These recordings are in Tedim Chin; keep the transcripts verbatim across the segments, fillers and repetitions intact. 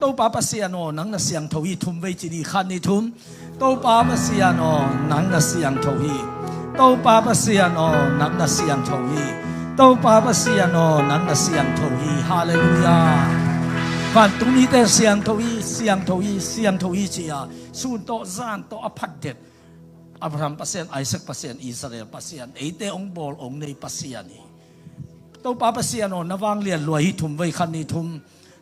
Topa Pasian aw, nang na siangtho hi. Thum vei ci ni, khat, nih, thum. Topa Pasian aw, nang na siangtho hi. Topa Pasian aw, nang na siangtho hi. Topa Pasian aw, nang na siangtho hi. Halleluiah. Vantung mite siangtho hi, siangtho hi, siangtho hi ci-a sun tawh zan tawh a phatdet Abraham Pasian, Isaac Pasian, Israel Pasian, eite hong bawl hong nei Pasian hi. Topa Pasian aw, na vanglian lua hi. Thum vei, khat, nih, thum.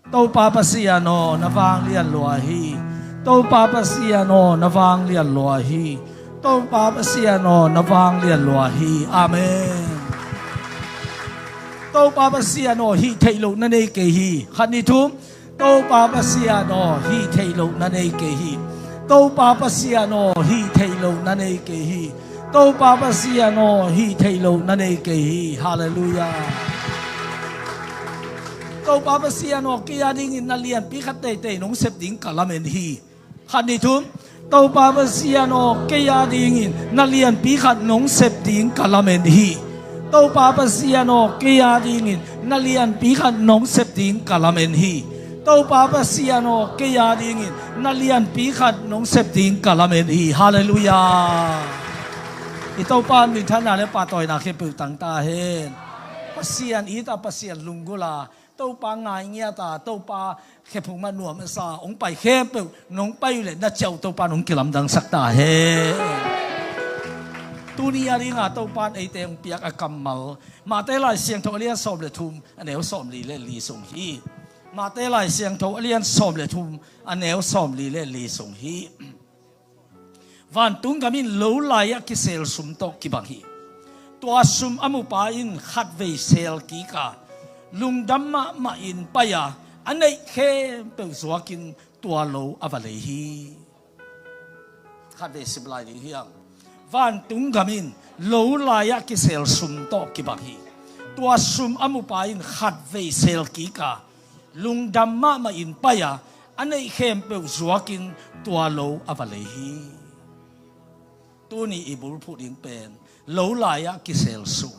Topa Pasian aw, na vanglian lua hi. Topa Pasian aw, na vanglian lua hi. Topa Pasian aw, na vanglian lua hi. Amen. Topa Pasian aw, hih theih loh na nei kei hi. Khat, nih, thum. Topa Pasian aw, hih theih loh na nei kei hi. Topa Pasian aw, hih theih loh na nei kei hi. Topa Pasian aw, hih theih loh na nei kei hi. Halleluiah. Topa Pasian aw, kei a dingin na lianpi khat teitei nong sep ding ka lamen hi. Khat, nih, thum. Topa Pasian aw, kei a dingin na lianpi khat nong sep ding ka lamen hi. Topa Pasian aw, kei a dingin na lianpi khat nong sep ding ka lamen hi. Topa Pasian aw, kei a dingin na lianpi khat nong sep ding ka lamen hi. Halleluiah. I Topa minthanna le pahtawina khempeuh tang ta hen. Pasian it a, Pasian lunggulh a, Topa ngai ngiat a, Topa khephung mah nuam a sa, hong pai khempeuh nong pai uh leh na ciah uh Topa in hong kilamdangsak ta hen. Tuni a dinga Topa in eite hong piak a kammal, Mate Lai Siangtho a lian sawm le thum, a neu sawmli le li sung hi. Mate Lai Siangtho a lian sawm le thum, a neu sawmli le li sung hi. Vantung gam in lo lai-ah kisel sum tawh kibang hi. Tua sum a mupa in khatvei sel kik a, lungdam mahmah in pai a, a neih khempeuh zuakin tua lo a va lei hi. Khatvei sim lai ding hiam? Vantung gam in lo lai-ah kisel sum tawh kibang hi. Tua sum a mupa in khatvei sel kik a, lungdam mahmah in pai a, a neih khempeuh zuakin tua lo a va lei hi. Tuni i bulphuh ding pen lo lai-ah kisel sum.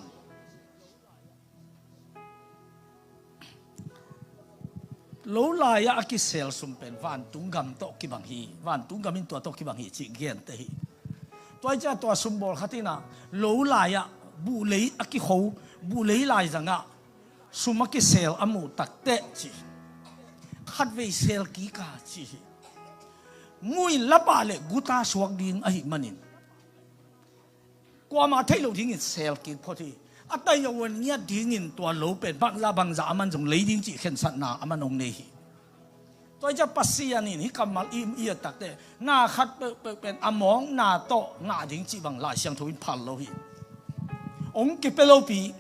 Lo lai-ah a kisel sum pen vantung gam tawh kibang hi. Vantung gam in tua tawh kibang hi cih gente hi. Tua hi ciah tua sumbawl khat in ah lo lai-ah buhlei a kikho, buhlei laizangah sum a kisel a muh takteh ci, khatvei sel kik a ci hi. Muh in la pah leh guta suak ding ahih manin kuamah theih loh dingin sel kik phot hi. A tai a uan ngiat dingin tua lo pen bangzah bangzah a man zong lei ding cih khensatna a man hong nei hi. Tua hi ciah Pasian in hih kammal i, i et takteh na khat peuhpeuh pen a mawkna tawh ngah ding cih bang Lai Siangtho in phal lo hi. Hong kipia lopi,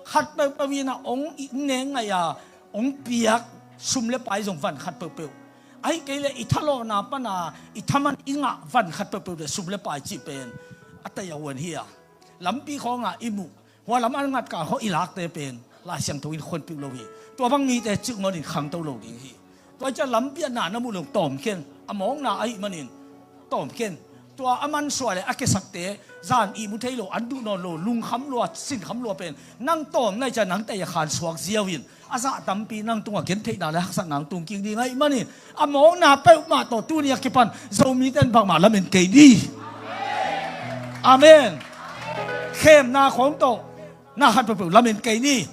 khat peuhpeuh in ah hong i neng ngaih a hong piak sum le pai zong van khat peuhpeuh, ahih kei leh i thalawhna pana i thaman i ngah van khat peuhpeuh le sum le pai cih pen a tai a uan hi a, lampi khawngah i muh, hua lam a ngat kal khawng i lakte pen Lai Siangtho in khonpih lo hi. Tua bang mite cik ngawnin khangto lo ding hi. Tua hi ciah lampi ah na na muh leh tawm khen, a mawkna ahih manin tawm khen. Tua a mansuah le a kiasakte zan ihmu thei lo, an duh nawn lo, lungkham lua, sinkham lua pen nang tawm na hih ciah nang tai a khan suak ziau in a zah tampi nang tungah gentheihna le haksatna hong tung kik ding ahih manin a mawkna peuhmah tawh tuni a kipan Zomite in bangmah lamen kei ni. Amen. Khemna khawng tawh na khat peuhpeuh lamen kei ni.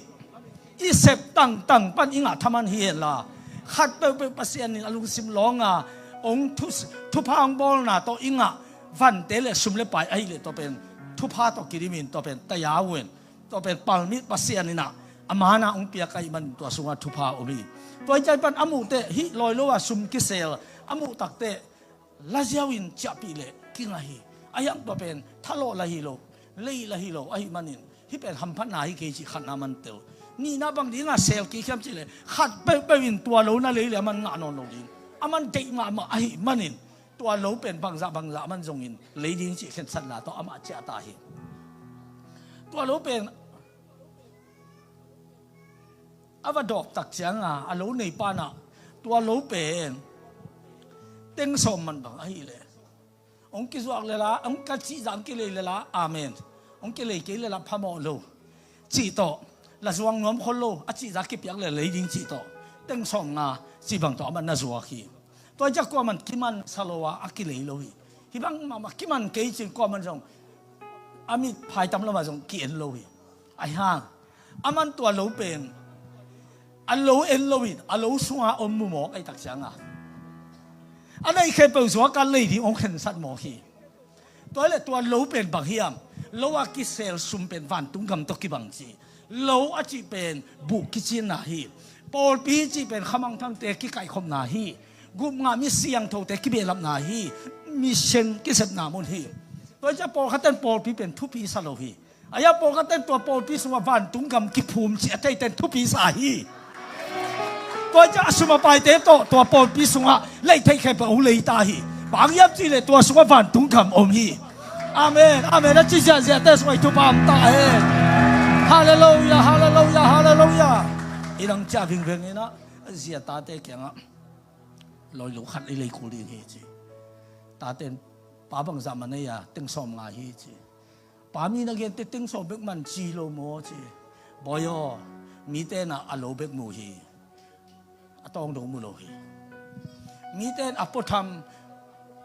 I sep tangtang pan i ngah thaman hi henla, khat peuhpeuh Pasian in a lungsim lawnga hong thu, thupha hong bawlna tawh i ngah vante le sum le pai ahih leh tua pen thupha tawh kidimin tua pen tai a uan, tua pen palmit Pasian in ah a man a hong piak ahih manin tua sungah thupha om hi. Tua hi ciah pan a muhteh hih lawi lo a sum kisel a muh takteh laziau in ciahpih leh kingah hi. A hiang tua pen thalawh la hi lo, lei la hi lo ahih manin hih pen hamphatna hi kei cih khatna man tel. Nihna bang dinga sel kik hiam cih leh khat peuhpeuh in tua lo na lei leh a man ngah nawn lo ding, a man deih mahmah ahih manin tua lo pen bangzah bangzah a man zongin lei ding cih khensatna tawh amah ciah ta hi. Tua lo pen a va dawk tak cianga a lo neipa in ah tua lo pen teng sawm man bang ahih leh hong kizuak lel a, hong ka cihzah hong kilei lel a, amen. Hong kilei kei lel a phamawh lo cih tawh, la zuang nuam khol lo, a cihzah kipiak lel lei ding cih tawh teng sawm nga cih bang tawh aman na zuak hi. Tua ciang kuaman kiman sa lo a, a kilei lo hi. Hih bang mahmah kiman kei cin kuaman zong a mit phaitam lamah zong ki-en lo hi. Ahi hang aman tua lo pen a lo en lo in a lo sunga om mu mawk ahih tak cianga a neih khempeuh zuaka lei ding hong khensat mawk hi. Tua le tua lo pen bang hiam? Lo a kisel sum pen vantung gam tawh kibang ci. Lo a cih pen buh kicinna hi. Pawlpi cih pen khamangthangte kikaihkhopna hi. Gupngah mi siangthote kibehlapna hi. Mission kisepna mun hi. Tua ciang pawlkhatten pawlpi pen thupi sa lo hi. Ahi a pawlkhatten tua pawlpi sungah vantung gam kiphum ci a theiten thupi sa hi. Tua ciang a sum a paite tawh tua pawlpi sungah lei theih khempeuh hong lei ta hi. Bang hiam cihleh tua sungah vantung gam om hi. Amen, amen. A ci ziahziahte sungah i thupha om ta hen. Halleluiah, halleluiah, halleluiah. I dang ciah vingveng inah a zi a tate kiangah lawi lo khat i lei kul ding hi ci. Taten pa bangzah man ei a, teng sawm nga hi ci. Pa mi na gente teng sawm bek man ci lo maw ci. Bawi aw, mite na a lo bek mu hi. A tawng dong mu lo hi. Mite na a puatham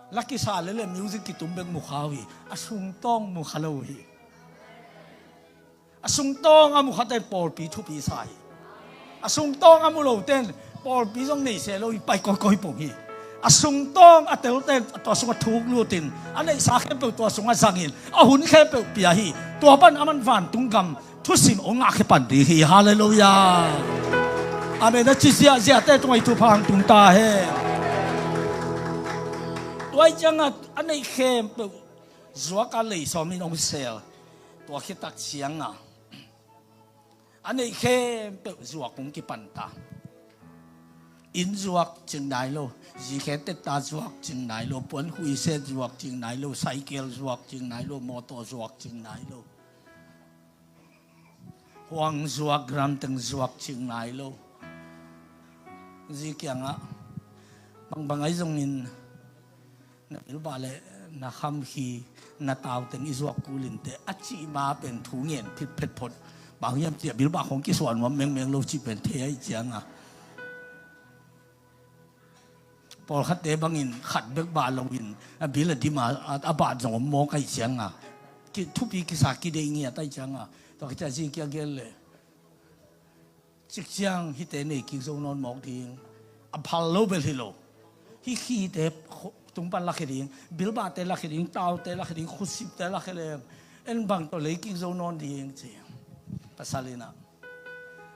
la kisa lele music kitum bek mu kha uh hi. A sungtawng mu kha lo uh hi. A sungtawng a mu khaten pawlpi thupi sa hi. A sungtawng a mu loten pawlpi zong nei se lo hi, pai kawikawi pong hi. A sungtawng a telten tua sungah thuk lutin a neihsa khempeuh tua sungah zangin a hun khempeuh pia hi. Tua pan aman vantung gam thusim hong ngahkhia pan ding hi. Halleluiah. Amen. A ci ziahziahte tungah i thupha hong tung ta hen. Tua ih ciangah a neih khempeuh zuaka lei sawmin hong sel. Tua khit tak cianga a neih khempeuh zuak hong kipan ta. Inn zuak cing nai lo, zikhe tetta zuak cing nai lo, puan huiset zuak cing nai lo, saikel zuak cing nai lo, mawtaw zuak cing nai lo, huang zuak, gramteng zuak cing nai lo. Zi kiangah bangbang ahi zongin na bilbah le na khamkhi, na tauteng i zuak kul inteh a cih ma pen thu ngen phitphet phot. Bang hiam ciah bilbah khong kisuah nuam mengmeng lo cih pen thei ahi cianga pawlkhatte bangin khat bek bah loin a bil a dim a, a, a bah zong om mawk ahi cianga ki, thupi kisa kideih ngiat ahi cianga tua khit ciah zi kia gel le Cikciang hihte nei kik zo nawn mawk ding. A phal lo bel hi lo. Hih khite tung pan lakhia ding, bilbahte lakhia ding, taute lakhia ding, khutsipte lakhia leng en bang tawh lei kik zo nawn ding ci. Pasal in ah,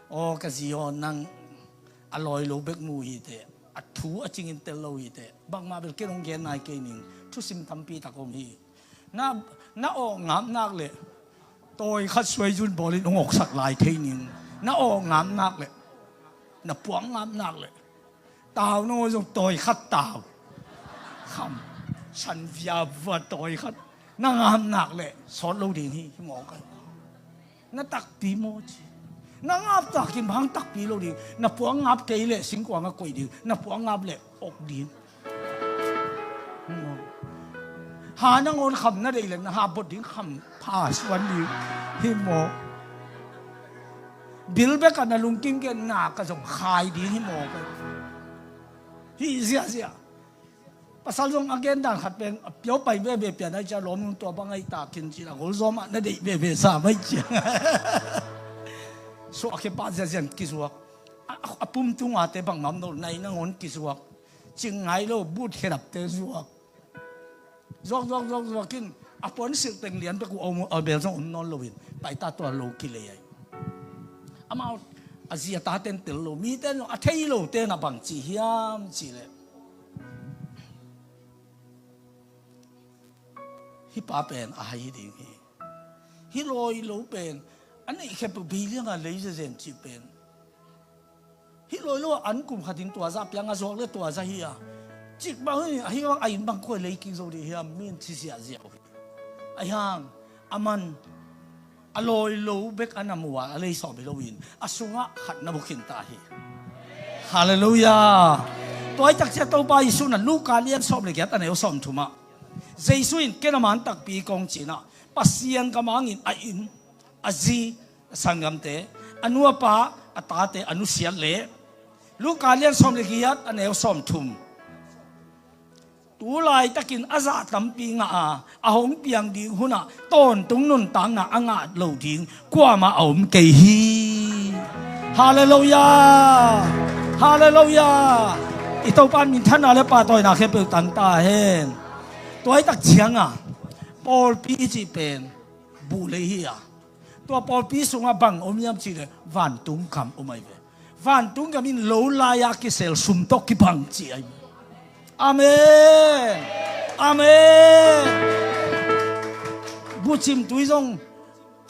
aw ka zi aw, nang a lawi lo bek mu hi teh, a thu a cingin tel lo hi teh, bangmah bel ken hong gen nai kei ning, thusim tampi tak om hi. Na, na awk ngap nak le tawi khat suai zun bawlin hong awksak lai thei ning. Na awk ngap nak le, na puak ngap nak le, tau na ngawn zong tawi khat tau. Kham, san via vua tawi khat. Na ngap nak le sawt lo ding hi, hi mawk ai. Na takpi maw ci. Na ngap takin bang takpi lo ding. Na puak ngap kei le singkuang a koih ding. Na puak ngap le awk ding. Ha nangawn kham na deih le na ha bot ding kham pha suan ding. Hi maw? Bil bek a na lungkim ke na ka zong khai ding hi maw? Hi ziahziah. Pasal zong a gen dan khat pen a piau pai veve pian ai cia lawm nung tua bang ai ta khin cin a gol zawm ah na deih veve sa mai cia. Suah khia pah ziahziah kizuak. A, a, a pum tunga te bang mam no nai nangawn kizuak. Cing ngai lo, but khedap te zuak. Zuak, zuak, zuak, zuak in a puan silh teng lian bek uh a um, a bel zong um nawn lo in paita tua lo kilei ai. Amau a zi a ta ten tel lo, mi ten zong a thei lo ten a bang ci hiam ci le. Hih pa pen a hai hi ding hi. Hih lawi lo pen a neih khempeuh bei lianga lei zezen cih pen. Hih lawi lo a an kum khatin tua zah piang a zuak le tua zah hi a. Cik bang hi a, hih bang a inn bang khuai lei kik zo dih hiam, min ci ziahziah uh hi. Ahi hang a man a lawi lo bek a na mu a, a lei sawm hi loin a sungah khat na bukhin ta hi. Halleluiah. Tua i takcia Topa Jesuh na Luka lian sawm le giat a neu sawm thumah Jesuh in ken a man takpi kong cinah Pasian ka mangin a inn, a zi, a sanggamte, a nu a pa, a tate a nusiat le Luka lian sawm le giat, a neu sawm thum. Tu laitakin a zah tampi ngah a, a hong piang ding hunah tawntung nuntakna a ngah lo ding kuamah a om kei hi. Halleluiah. Halleluiah. I Topa minthanna le pahtawina khempeuh tang ta hen. Tuaitak cianga pawlpi i cih pen buh lei hi a, tua pawlpi sungah bang om hiam cihleh vantung gam om ahi ve. Vantung gam in lo lai-a kisel sum tawh kibang ci ahi ve. Amen. Amen. Buhcim tui zong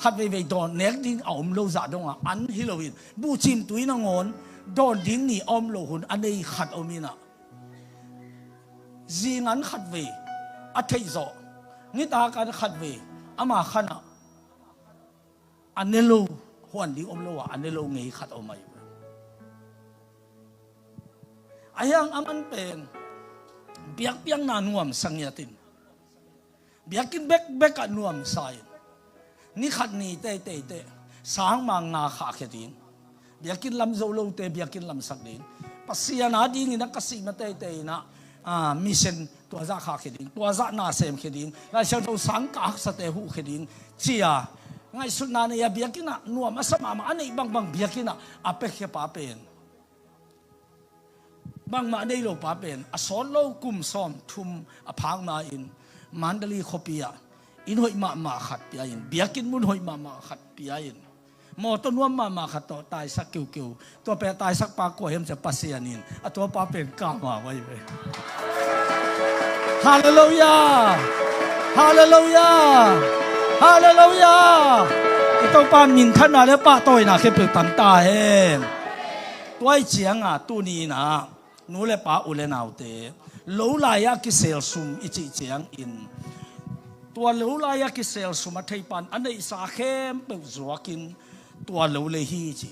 khat veivei dawn nek ding a om lo zah dongah an hi loin, buhcim tui nangawn dawn ding ni a om lo hun a nei khat om inah, zingan khat vei a theih zawh, nitakan khat vei ama khanah a ne lo, huan ding om lo a a ne lo ngei khat om ahi. Ahiang aman pen biakpiakna nuamsa ngiatin, biakinn bekbek ah nuamsa in, ni khat ni teitei teh sangmang nga khahkhia ding, biakinn lam zo lote biakinn lamsak ding, Pasian a dingin a ka sih ma teitei inah, ah, mission tua zah khahkhia ding, tua zah na semkhia ding, Lai Siangtho sang ka haksate huhkhia ding, cia ngaihsutna nei a biakinn ah nuam a sa mahmah a neih bangbang biakinn ah a pekhia pa pen bangmah a nei lo pa pen a sawt lo kum sawm thum a phak ma-in Mandalay khuapi ah inn hoih mahmah khat pia in, biakinn mun hoih mahmah khat pia in, mawtaw nuam mahmah khat tawh taisak kiukiu. Tua pen a taisak pa kua hiam cia Pasian in a tua pa pen kama vai ve. Halleluiah. Halleluiah. Halleluiah. I Topa minthanna le pahtawina khempeuh tang ta hen. Tuai cianga tuni inah nu le pa u le naute, lo lai-a kisel sum i cih ciangin, tua lo lai-a kisel sum a thei pan a neihsa khempeuh zuakin tua lo lei hi ci.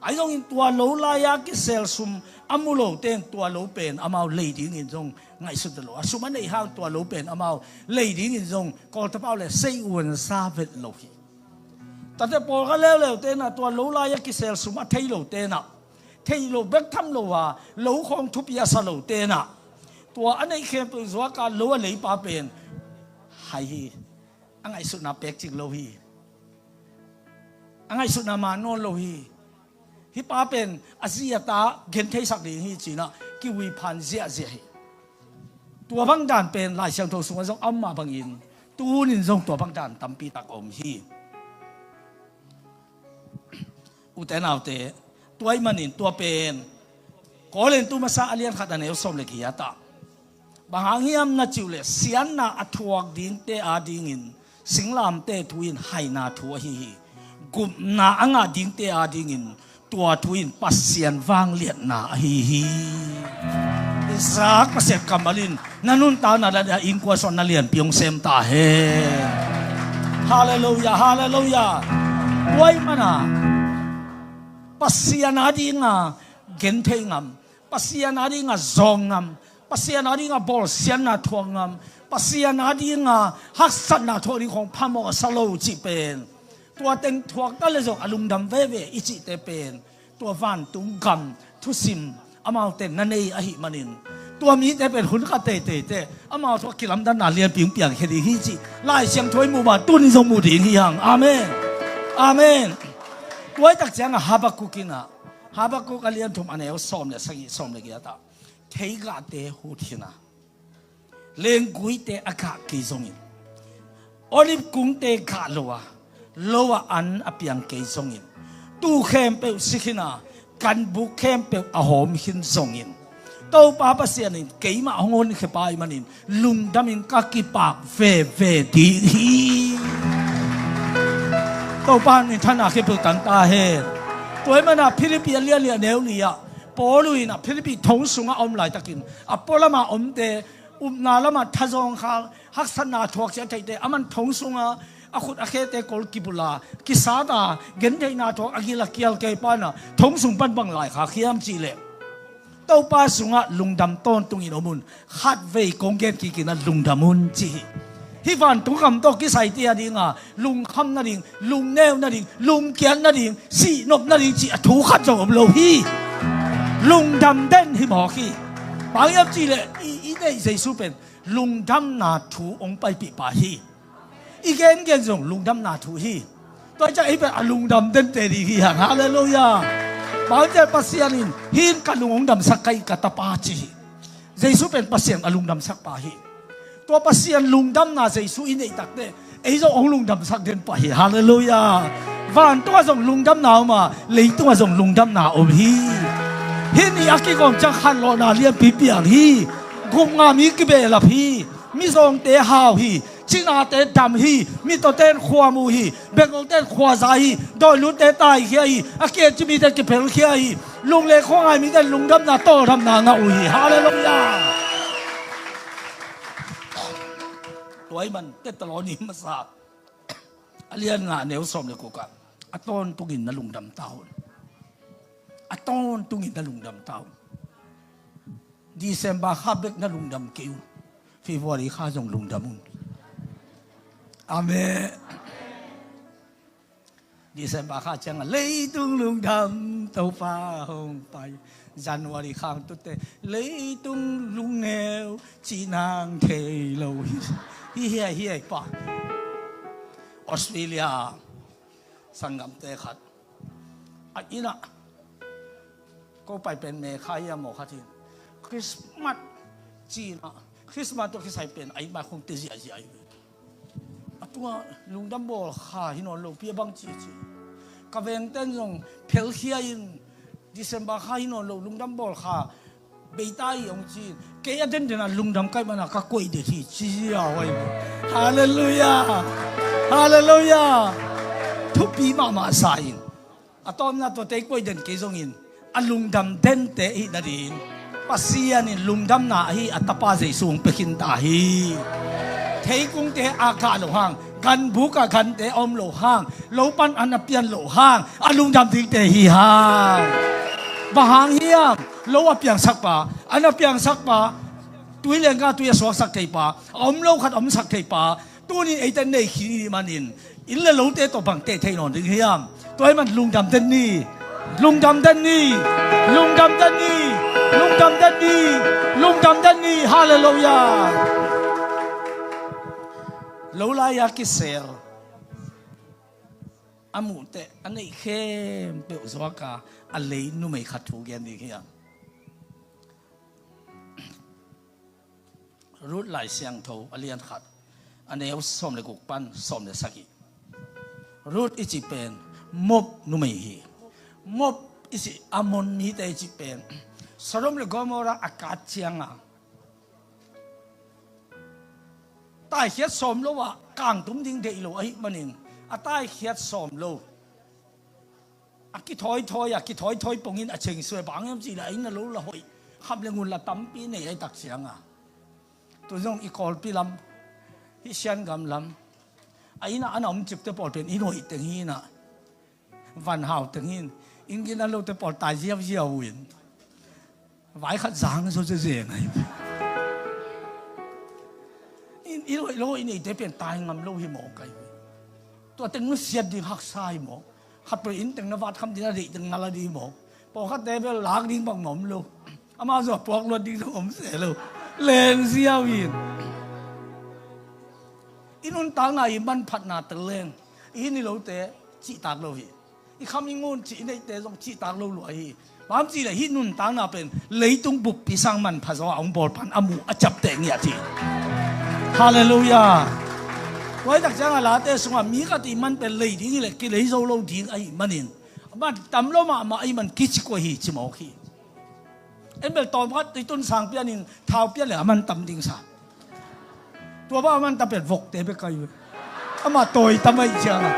Ahi zongin tua lo lai-a kisel sum a mu lote in tua lo pen amau lei dingin zong ngaihsut lo a, sum a neih hang tua lo pen amau lei dingin zong Kawltapau le sei uansa vet lo hi. Tate pawlkhat leuleute inah tua lo lai-a kisel sum a thei lote inah, theih loh bek tham lo a, lo khawng thupi a sa lote inah, tua a neih khempeuh zuaka lo a leipa pen hai hi. A ngaihsutna pekcing lo hi. A ngaihsutna man nawn lo hi. Hih pa pen a zi a ta gentheisak ding hi cinah kihuiphan ziahziah hi. Tua bang dan pen Lai Siangtho sungah zong a om mah bangin tunin zong tua bang dan tampi tak a om hi. Ute naute, tua ahih manin tua pen Korintu masa a lian khat a neu sawm le giat ah, bang hang hiam na cih uh leh siatna a thuak dingte a dingin singlamteh thu in haina thu ahi hi. Gupna a ngah dingte a dingin tua thu in Pasian vangliatna ahi hi. Isaac, Pasian kammal in na nuntakna le na innkuan sungah na lianpi hong sem ta hen. Halleluiah, halleluiah. Tua ahih mana Pasian a dinga genthei ngam, Pasian a dinga zawng ngam, Pasian a dinga bawlsiatna thuak ngam, Pasian a dinga haksatna thuak ding khawng phamawh a sa lo cih pen tua teng thuak ta le zong a lungdam veve i cihte pen tua vantung gam thusim amaute na nei ahih manin, tua mite pen hun khat teitei teh amau tawh kilamdanna lianpi hong piangkhia ding hi cih Lai Siangtho i muh bang tunin zong muh ding hi hang. Amen. Amen. Tua ahih tak ciangah Habakkuk in ah, Habakkuk a lian thum a neu sawm le sagih, sawm le giat ah, theigahte hut hi-in ah, lengguite a gah kei zongin, olive kungte gah lo a, lo a an a piang kei zongin, tuu khempeuh si khin a, ganbuk khempeuh a hawm khin zongin, Topa Pasian in keimah hong honkhia pa ahih manin lungdamin ka kipak veve ding hi. Topa in minthanna khempeuh tang ta hen. Tua ahih manin Philippi a lian li a neu li ah Paul in ah Philippi thong sungah a om laitakin a pualam a omte, upna lamah thazawng khal, haksatna thuak ciat theite, aman thong sungah a khut a khete kol kibulh a, kisat a, gentheihna thuak a gil a kial kei pa in ah thong sung pan bang laikhak hiam cih leh, Topa sungah lungdam tawntungin om un, khatvei kong gen kik in ah lungdam un ci hi. Hih vantung gam tawh kisai te a dinga lungkham nading, lungneu nading, lungkiat nading, sihnop nading cih a thu khat zong om lo hi. Lungdam den hi mawk hi. Bang hiam cihleh i, i neih Jesu pen lungdamna thu hong paipih pa hi. I gengen zong lungdamna thu hi. Tua hi ciang ei pen a lungdam dente ding hi hang. Halleluiah. Bang hiam cihleh Pasian in hih in ka lung hong damsak ka hi, ka tapa ci hi. Jesu pen Pasian a lungdamsak pa hi. Tua Pasian lungdamna Jesu i neih takteh ei zong hong lungdamsak den pah hi. Halleluiah. Vantungah zong lungdamna om a, leitungah zong lungdamna om hi. Hih ni a kigawm ciang khanlawhna lianpi piang hi. Gupngam hi, kibehlap hi. Mizawngte hau hi. Cinate dam hi. Mitawte in khua mu hi. Benglote in khua za hi. Dawilutte taikhia hi. A kienci mite kiphelkhia hi. Lung le khuangai mite in lungdamna tawldamna ngah uh hi. Halleluiah. Tua ahih man Thesalonika masa a lian nga, a neu sawm le guk ah, a tawntungin na lungdam ta un. A tawntungin na lungdam ta un. December kha bek na lungdam kei un. February kha zong lungdam un. Amen. December kha ciangah leitung lungdam, Topa hong pai. January kha hong tutte leitung lungneu, cih nang thei lo hi. Hi hiai, hi hiai pa. Australia sanggamte khat a inn ah, ko pai pen me kha hiam maw khat hi. Christmas cih in ah, Christmas tawh kisai pen a inn mai khong te ziahziah hi. A tungah lungdam bawl kha hi nawn lo, pi a bang ci ci. Ka vengten zong phelkhia in, December kha hi nawn lo, lungdam bawl kha bei ta hi hong ci. Kei a denden a lungdam ka hih mana ka koih det hi ci ziau ahi. Halleluiah. Halleluiah. Thupi mahmah sa in. A tawpna tuate i koih den kei zongin a lungdam dente i hih nadingin Pasian in lungdamna ahi a tapa Jesu hong pia khin ta hi. Theikungte a gah loh hang, ganbuk ah gante a om loh hang, lo pan an a pian loh hang, a lungdam dingte hi hang. Bang hang hiam? Lo a piangsak pa, an a piangsak pa, tui lenggah tui a suaksak thei pa, a om lo khat a omsak thei pa, tunin eite nei khin i hih manin inn le lote tawh bang teh thei nawn ding hiam? Tua ahih man lungdam den ni. Lungdam den ni. Lungdam den ni. Lungdam den ni. Lungdam den ni. Halleluiah. Lo lai-a kisel a muh teh a neih khempeuh zuak a, a lei numei khat thu gen ding hiam? Ruth Lai Siangtho a lian khat, a neu sawm le guk pan sawm le sagih. Ruth i cih pen Moab numei hi. Moab i cih, Ammon mite i cih pen Sodom le Gomorrah a kat cianga taikhiat sawm lo ah kangtum ding deih lo ahih manin a taikhiat sawm lo. A kithawithawi a, kithawithawi pongin a chengsuai, bang hiam cihleh a inn a lo la hoih, kham le ngun la tampi nei a i tak cianga. Tu zong i Kawlpi lam, hih Siangam lam, a inn ah a na om cipte pawl pen inn hoih teng hi in ah, van hau teng hi in, inn gina lote pawl tai ziauziau uh in. Vai khat zang zo zezeng ahi. Inn, inn hoih lo i neite pen tai ngam lo hi mawk ahi. Tua teng nusiat ding haksa hi mawk. Khat peuh inn teng na vat kham ding a deih teng na la ding hi mawk. Pawlkhatte bel lak ding bang om lo. Amau zong a puak luat ding zong om se lo. Leng ziau in. I nuntakna i manphatna tel leng i inn i lote cihtak lo hi. I kham i ngun cih i neihte zong cihtak lo lua hi. Bang hiam cihleh hih nuntakna pen leitung buppi sang manpha zaw a hong bawl pan a muh a ciapteh ngiat hi. Halleluiah. Tua hi tak ciangah Late sungah mi khat i man pen lei ding hileh kilei zo lo ding ahih manin, a man tam lo mahmah ahih man kici kua hi ci mawk hi. En bel tawm khat i tun sang pianin thau pian le a man tam ding sa. Tua bang a man tam pen vokte bek ahi ve. Amah tawi tam ahih ciangin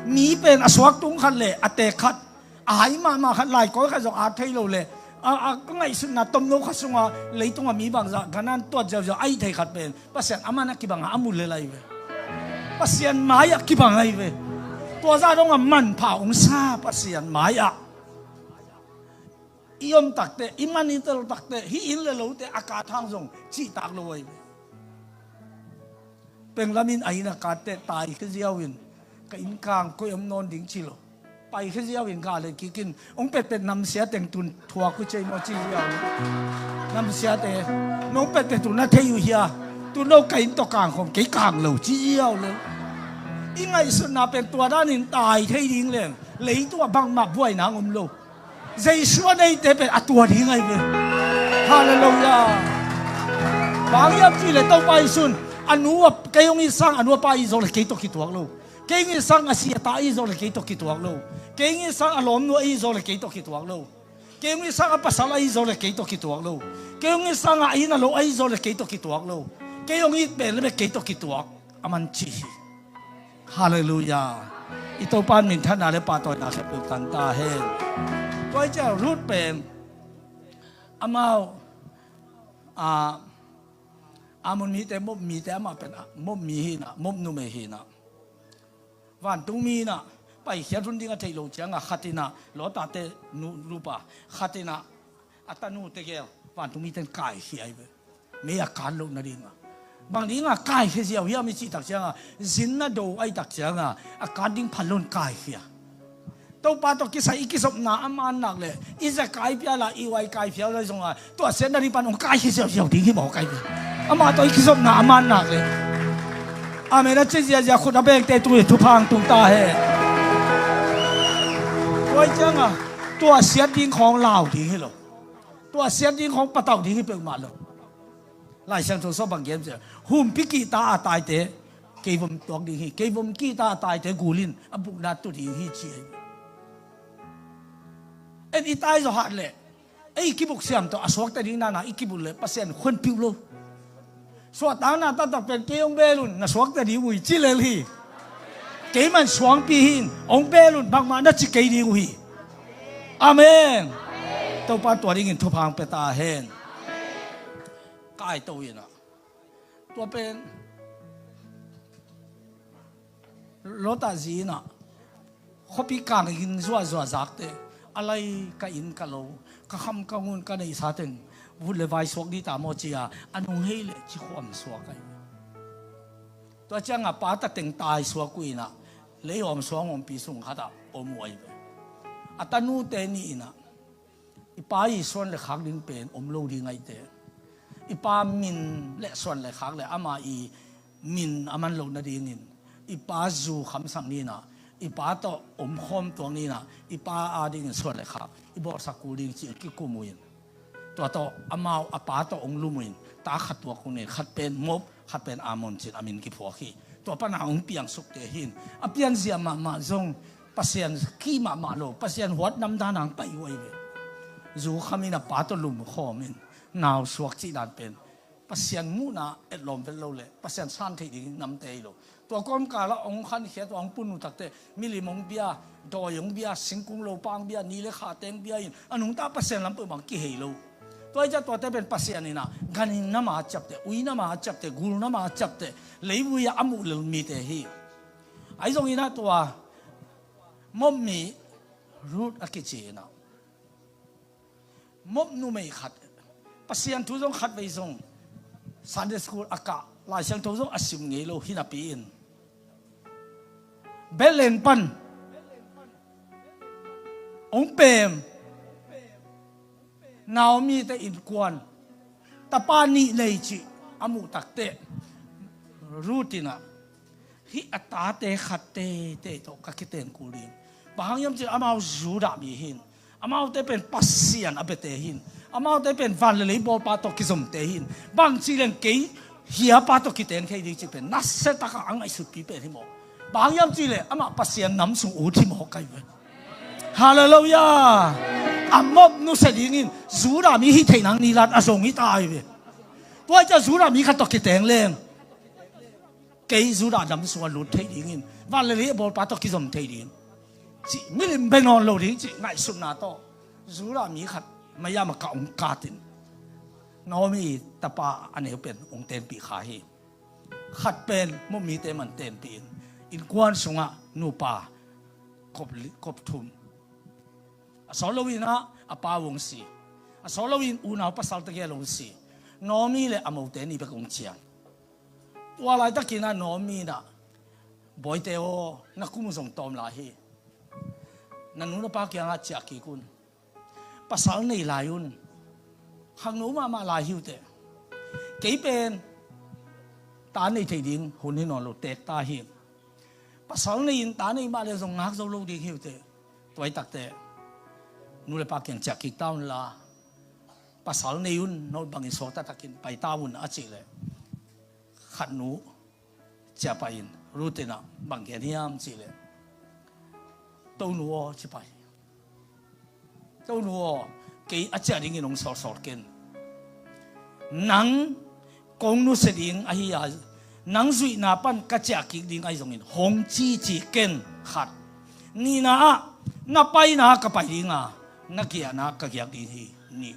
mi pen a suak tung khat le a teek khat, a hai mahmah khat, lai kawi khat zong at thei lo le a, a ka ngaihsutna tomno khat sunga leitunga mi bangzah ganan tuat ziauziau ahih thei khat pen Pasian a man a kibang a, a mu lel ahi ve. Pasian mai-ah kibang ahi ve. Tua zah dongah manpha hong sa Pasian mai-ah i om takteh, i man i tel takteh, hih inn le lote a kat hang zong cihtak lo ahi ve. Penglam in a inn a katteh taikhia ziau in, ka inn kang koi om nawn ding ci lo. Pai khia ziau in gah le kikin, hong petpet namsia teng tun thuak uh cei maw ci ziau. Namsiate, nong petpet uh na thei uh hia? Tun lo ka inn tawh kang khawm kei kang lo ci ziau le. I ngaihsutna pen tua danin tai thei ding leng, leitung ah bangmah buaina om lo. Jesu a neite pen a tua ding ahi ve. Halleluiah. Bang hiam cih leh Topa Jesu'n a nu a, kei hong it sang a nu a pa i zawh leh kei tawh kituak lo. Kei hong it sang a si a ta i zawh leh kei tawh kituak lo. Kei hong it sang a lawmnu a i zawh leh kei tawh kituak lo. Kei hong it sang a pasal a i zawh leh kei tawh kituak lo. Kei hong it sang a inn a lo a i zawh leh kei tawh kituak lo. Kei hong it pen leh bek kei tawh kituak a man ci hi. Halleluiah. I Topa in minthanna le pahtawina khempeuh tang ta hen. Tua hi ciang Ruth pen amau, a, Ammon mite, Moab mite, amah pen, a, Moab mi hi in ah, Moab numei hi in ah. Vantungmi in ah, paikhiat hun ding a theih loh ciangah khat in ah, Lot tate nu, nupa, khat in ah, a tanu tegel, vantungmite in kaikhia hi ve. Mei a kan loh nadingah. Bang dingah kaikhia ziau hiam i cih tak ciangah, zin na do ahih tak ciangah, a kan ding phal loin kaikhia. Topa tawh kisai i kizopna a man nak leh, i za kai pia la, i uai kai pia la zongah, tua siatna ding pan hong kaikhia ziauziau ding hi mawk ahi ve. Amah tawh i kizopna a man nak leh. Amen a ci ziazia khut a bengte tungah thupha hong tung ta hen. Tua hi ciangah, tua siat ding khawng lau ding hi lo. Tua siat ding khawng patauh ding hi peuhmah lo. Lai Siangtho sung bang gen ciang, humpi kihta a taite keivom tuak ding hi, keivom kihta a taite gul in a bukna tu ding hi ci hi. En i tai zawh hat leh, ei kibuk siam tawh a suakta ding nana i kibuk leh Pasian khuanpiuh lo. Suahtakna taktak pen kei hong bel un na suakta ding uh hi ci lel hi. Keiman suangpi hi in, hong bel un bangmah na ci kei ding uh hi. Amen. Topa tua dingin thupha hong pia ta hen. Kaito in ah. Tua pen Lot a zi in ah, khuapi kangin zuahzuah zakte, a lai ka inn ka lo, ka kham ka ngun ka neihsa teng vut le vai suak ding ta maw ci-a, a nung hei leh ci khuam suak ahi. Tua ciangah pa ta teng tai suak uh in ah, leihawm suang ompi sung khatah om uh ahi ve. A tanute nih in ah, i pa i suan le khak ding pen om lo ding ahi te. I pa min le suan le khak le ama i min a man loh nadingin i pa zu khamsak ni in ah, i pa tawh omkhawm tuak ni in ah, i pa adingin suan le khak i bawlsak kul ding ci-in kikum uh in. Tua tawh amau a pa tawh hong lum uh in, ta khat tuak uh in, khat pen Moab, khat pen Ammon ci-in a min kiphuak hi. Tua pana hong piangsukte hi in, a pianzia mahmah zong Pasian kih mahmah lo, Pasian huat namdan hong pai uh ahi ve. Zu kham in a pa tawh lumkhawm in, nau suak cih dan pen Pasian muhna etlawm vet lo leh Pasian san theih ding namte hi lo. Tua kawmkalah hong khankhiat, tua hong pun uh takteh milim hong bia, dawi hong bia, singkung lopa hong bia, ni le kha teng bia in, a nungta Pasian lam peuhmah kihei lo. Tua hi ciah tuate pen Pasian in ah, gan in nama a ciapteh, ui nama a ciapteh, gul nama a ciapteh, leivui ah a muh lel mite hi. Ahi zongin ah tua Moab mi Ruth a kici in ah, Moab numei khat, Pasian thu zong khatvei zong Sunday school a kah, Lai Siangtho zong a sim ngei lo hi napi in, Bethlehem pan hong pem Naomi te innkuan tapa nih nei cih a muh takteh, Ruth in ah, hih a tate khat teitei tawh ka kiten kul ding. Bang hang hiam cih leh amau Judah mi hi in, amaute pen Pasian a biate hi in, amaute pen van le lei bawlpa tawh kizomte hi in, bangci leng kei hiapa tawh kiten kei ding cih pen nasia takah a ngaihsutpi pen hi mawk. Bang hang hiam cih leh amah Pasian nam sung ut hi mawk ahi ve. Halleluiah. A Moab nusia dingin Judah mi hih theih nang nilat a zong hi ta ahi ve. Tua hi ciah Judah mi khat tawh kiteng leng, kei Judah nam sungah lut theih dingin, van le lei a bawlpa tawh kizom thei ding, cih milim bia nawn lo ding cih ngaihsutna tawh Judah mi khat maiam a kah hong katin, Naomi tapa a neu pen hong tenpih kha hi. Khat pen Moab mite man tenpih in, innkuan sungah nupa kop li-, kop thum. A sawt loin ah a pa uh hong si. A sawt loin unau pasal tegel hong si. Naomi le a mote nih bek hong cian. Tua laitakin ah Naomi in ah, "Bawite aw, na kum uh zong tawm lai hi. Na nu na pa kiangah ciah kik un. Pasal nei lai un. Khangno mahmah lai hi uh teh. Kei pen ta nei thei ding hun hi nawn lo, teek ta hi. Pasal nei in ta nei mah le zong ngak zo lo ding hi uh teh. Tua hi takteh nu le pa kiang ciah kik ta unla, pasal nei un, no bangin sawt taktakin pai ta un, a cih leh, khat nu ciah pah in, Ruth in ah bang gen hiam cih leh, Tonu aw, ci pah hi. Tonu aw, kei a ciah dingin hong sawlsawl ken. Nang kong nusia ding ahi a, nang zuihna pan ka ciah kik ding ahi zongin hong ci, ci ken, khat. Nihna ah, na paina ka pai ding a, na giahna ka giak ding hi. Nih.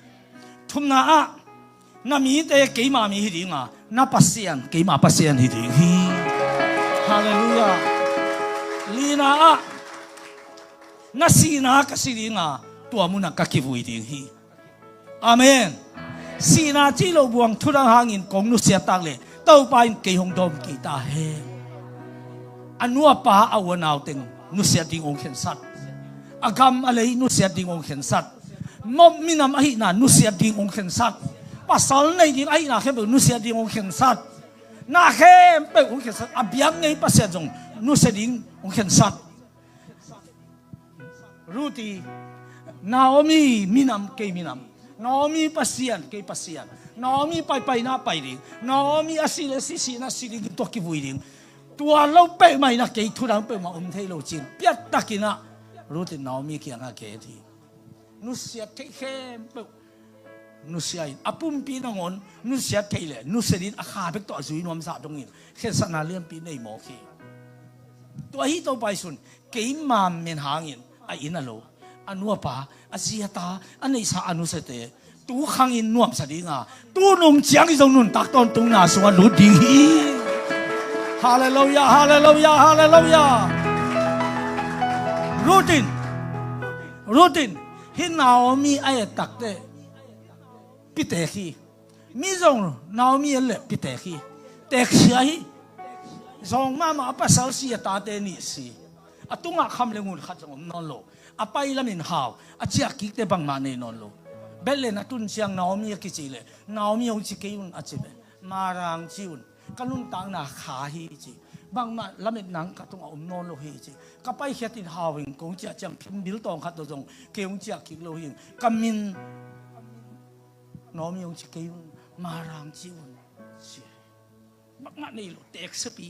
Thumna ah, na mite keima mi hi ding a, na Pasian keima Pasian hi ding hi. Halleluiah. Lina ah, na sihna ka si ding a, tua munah ka kivui ding hi. Amen. Sihna cih loh buang thudang hangin kong nusiat tak leh Topa in kei hong dawm kei ta hen. A nu a pa, a u a nau teng nusiat ding hong khensat. A gam a lei nusiat ding hong khensat. Mawh minam ahihna nusiat ding hong khensat. Pasal nei ding ahihna khempeuh nusiat ding hong khensat. Na khempeuh hong khensat. A biak ngei Pasian zong nusia ding hong khensat. Ruth i, Naomi minam, kei minam. Naomi Pasian, kei Pasian. Naomi paipaina pai ding. Naomi a si le si, sihna si ding, tua kivui ding. Tua lo peuhmah in ah kei thudang peuhmah om thei lo ci-in piattakin ah Ruth in Naomi kiangah gen hi. Nusiat theih khempeuh nusia in, a pumpi nangawn nusiat theih leh nusia dingin a kha bek tawh a zui nuam zah dongin khensatna lianpi nei mawk hi. Tua hi Topa Jesuh in keima min hangin a inn a lo, a nu a pa, a zi a ta, a neihsa a nusiate tu khangin nuamsa ding a, tu nung ciang i zong nuntak tawntungna sungah lut ding hi. Halleluiah, halleluiah, halleluiah. Ruth in, Ruth in hih Naomi a et takteh pitek hi. Mi zong Naomi et leh pitek hi. Teksia hi. Zawng mahmah, a pasal si, a tate nih si. A tungah kham le ngun khat zong om nawn lo. A pai lamin hau, a ciah kikte bangmah nei nawn lo. Bethlehem a tun ciang Naomi a kici leh, Naomi hong ci kei un, a ci ve. Mara hong ci un. Ka nuntakna kha hi, ci. Bangmah lametna ka tungah om nawn lo hi, ci. Ka paikhiat in hau in kong ciah ciang phimbil tawng khat tawh zong kei hong ciah kik lo hi. Ka min Naomi hong ci kei un, Mara hong ci un, ci. Bangmah nei lo, teksiapi.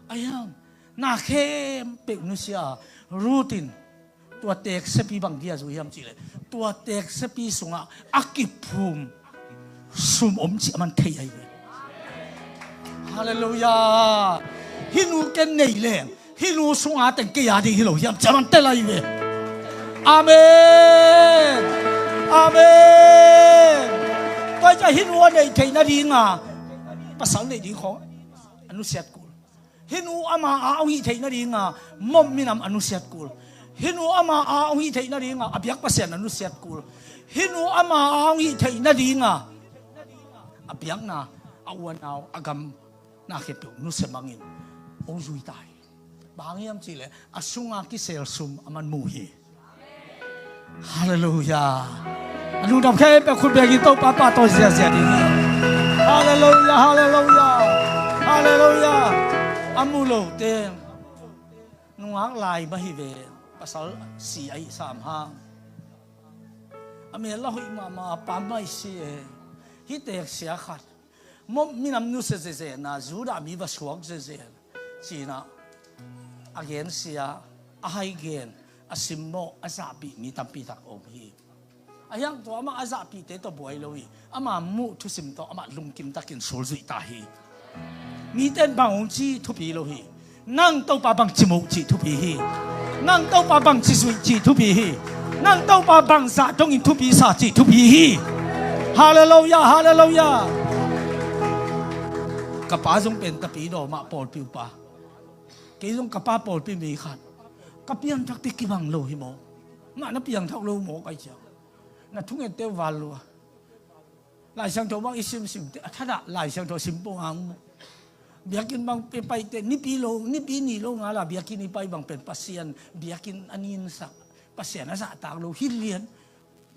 Ahi hang na khempeuh nusia Ruth in tua teksiapi bang dia zui hiam cih leh, tua teksiapi sungah a kiphum sum om cih a man thei ahi ve. Halleluiah. Hih nu ken nei leng hih nu sunga teng kei a ding hi lo hiam cih a man tel ahi ve. Amen. Amen. Tua hi ciah hih nu a neih theih nadinga pasal neih ding khawng a nusiat kul. Hih nu ama a hong hih theih nadinga Moab minam a nusiat kul. Hih nu ama a hong hih theih nadinga a biak Pasian a nusiat kul. Hih nu ama a hong hih theih nadinga a biakna, a u a nau, a gam na khempeuh nusia bangin hong zui ta hi. Bang hang hiam cih leh a sunga kisel sum a man mu hi. Halleluiah. A lungdam khempeuh khut bengin Topa pahtawi ziahziah ding hi. Halleluiah, halleluiah, halleluiah. A mu lote nungak lai mah hi ve. Pasal si ahi sam hang. A mel a hoih mahmah, a pa mah hi si e. Hih teksia khat, Moab minam nusia zezen a, Judah mi va suak zezen, ci-in ah a gensia, a hai gen, a simmawh, a zahpih mi tampi tak om hi. Ahi hang tua amah a zahpihte tawh buai lo hi. Ama muh thusim tawh amah lungkim takin sulzuih ta hi. Mite in bang hong ci thupi lo hi. Nang Topa bang ci mu cih thupi hi. Nang Topa bang ci zuih cih thupi hi. Nang Topa bang zah dongin thupi sa cih thupi hi. Halleluiah, halleluiah. Ka pa zong pen Tapidawm ah pawlpi upa. Kei zong ka pa pawlpi mi khat. Ka piangthak pi kibang lo hi maw? Mah na piangthak lo maw kai ciang? Na thungente uh val lua. Lai Siangtho bang i simsim teh a thadah Lai Siangtho sim pong ang. Biakinn bang pai, paite, nipi lo, nipi ni lo nga la biakinn i pai bang pen Pasian, biakinn a ninsak, Pasian a zahtak lo hi lian.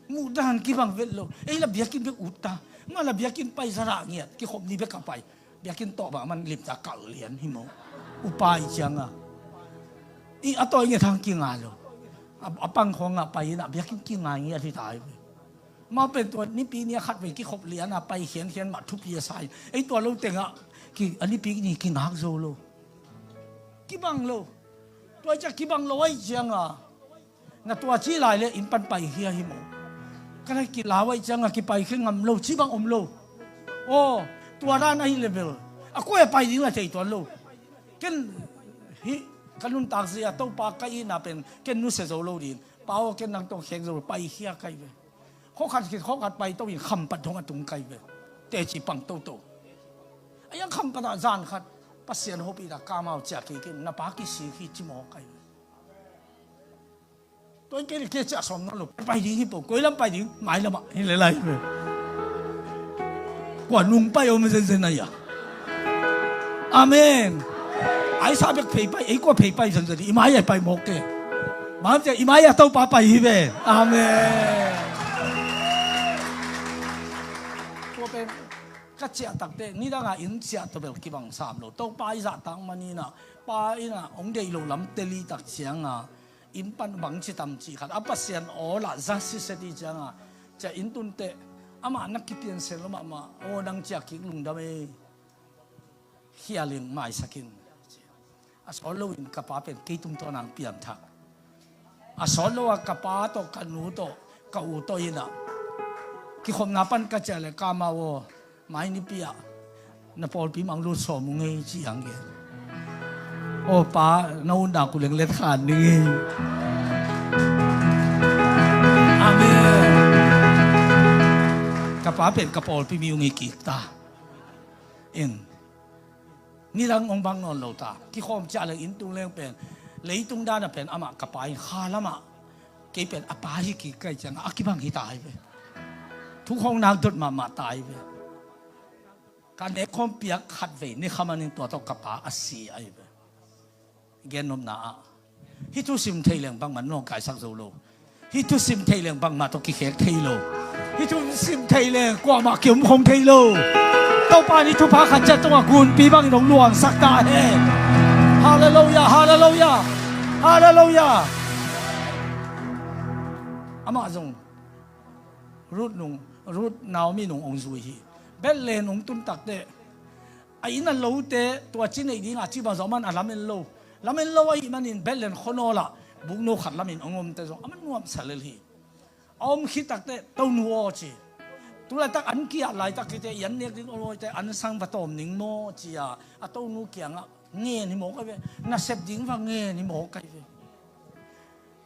Muhdan kibang vet lo. Ei la biakinn bek utta. Nga la biakinn pai zadah ngiat, kikhop ni bek a pai. Biakinn tawh bang man limta kal lian hi maw. Upa i cianga i a tawi ngiat hang kinga lo. A, a pang khawng a pai ina biakinn kinga ngiat hi ta hi. Mau pen tua nipi ni a khat vei kikhop lian a pai khiankhian mah thupi a sai. Ei tua lo tengah ki, a nipi ni kingak zo lo. Kibang lo. Tua i ciah kibang lo ai cianga na tua ci lai le inn pan pai hia hi maw. Ka lai kilau ai cianga kipai khia ngam lo ci bang om lo. Aw, tua dan ahi level a kua a pai ding la thei tuan lo. Ken hi ka nuntak zia Topa ka ina pen ken nusia zo lo din. Pau ken nang tong khek zo pai hia kai ve. Khokhat khit khokhat pai to in khampat dong a tung kai ve. Teci pang toto. A yang khampat ah zan khat Pasian hopih dah kamau ciah kei ken na pa kisik hi ci maw kai ve. Tua in kei le kei ciah sawm na lo pai ding hi po koi lam pai ding mai lamah hi le lai hi ve. Kua nung pai om zenzen a ia. Amen. Ai sa bek phei pai ei kua phei pai zenzen i mai ai pai mawk ke. Bang ciah i mai a Topa pai hi ve. Amen. Tua pen ka ciah takte nidanga inn ciah tawbel kibang sam lo Topa i zahtak manina pa ina ong deih lo lam teli tak cianga inn pan bangci tamci khat a Pasian awla za siset i cianga cia inn tunte amah na kipiansen lo mahmah aw nang cia kik lungdam e. Hialing maisakin a sawt loin ka pa pen kei tungtawn ang pianthak. A sawt lo a ka pa tawh ka nu tawh ka u tawh inah kikhopna pan ka ciah le ka amau aw mai nipi ah na pawlpi mang lut sawm ung ei ci ang gen. Aw pa na utna ku leng let khan ding ei. Amen. Ka pa pen ka pawlpi mi ung ei kik ta. In nidang ong bang nawn lo ta kikhawm ciah leng inn tung leng pen leitung dana pen amah ka pa in kha lamah kei pen a pa hi kik kai ciangah a kibang hi ta hi ve. Thukhawng nak dot mahmah ta hi ve. Ka nekkhawm piak khat vei ni khamanin tua tawh ka pa a si ahi ve. Gennopna ah hih thusim thei leng bangmah nawngkaisak zo lo. Hih thusim thei leng bangmah tawh kikhek thei lo. Hih thusim thei leng kuamah kiom khong thei lo. Topa nih thupha khat ciat tungah gunpi bangin hong luangsak ta hen. Halleluiah, halleluiah, halleluiah. Amah zong Ruth nung, Ruth Naomi nung hong zui hi. Bethlehem hong tun takteh a inn a lote tua ci neih dingah ci bang zawh man a lamen lo. Lamen lo ahih manin Bethlehem khuanawlah bukno khat lamin hong omte zong a man nuamsa lel hi. A om khit takteh tonu aw ci. Tulaitak an kiat laitak kite i an nek ding awlawite an sang va tawm ning maw ci-a a tonu kiangah ngen hi mawk ahi ve. Nasep ding va ngen hi mawk ahi ve.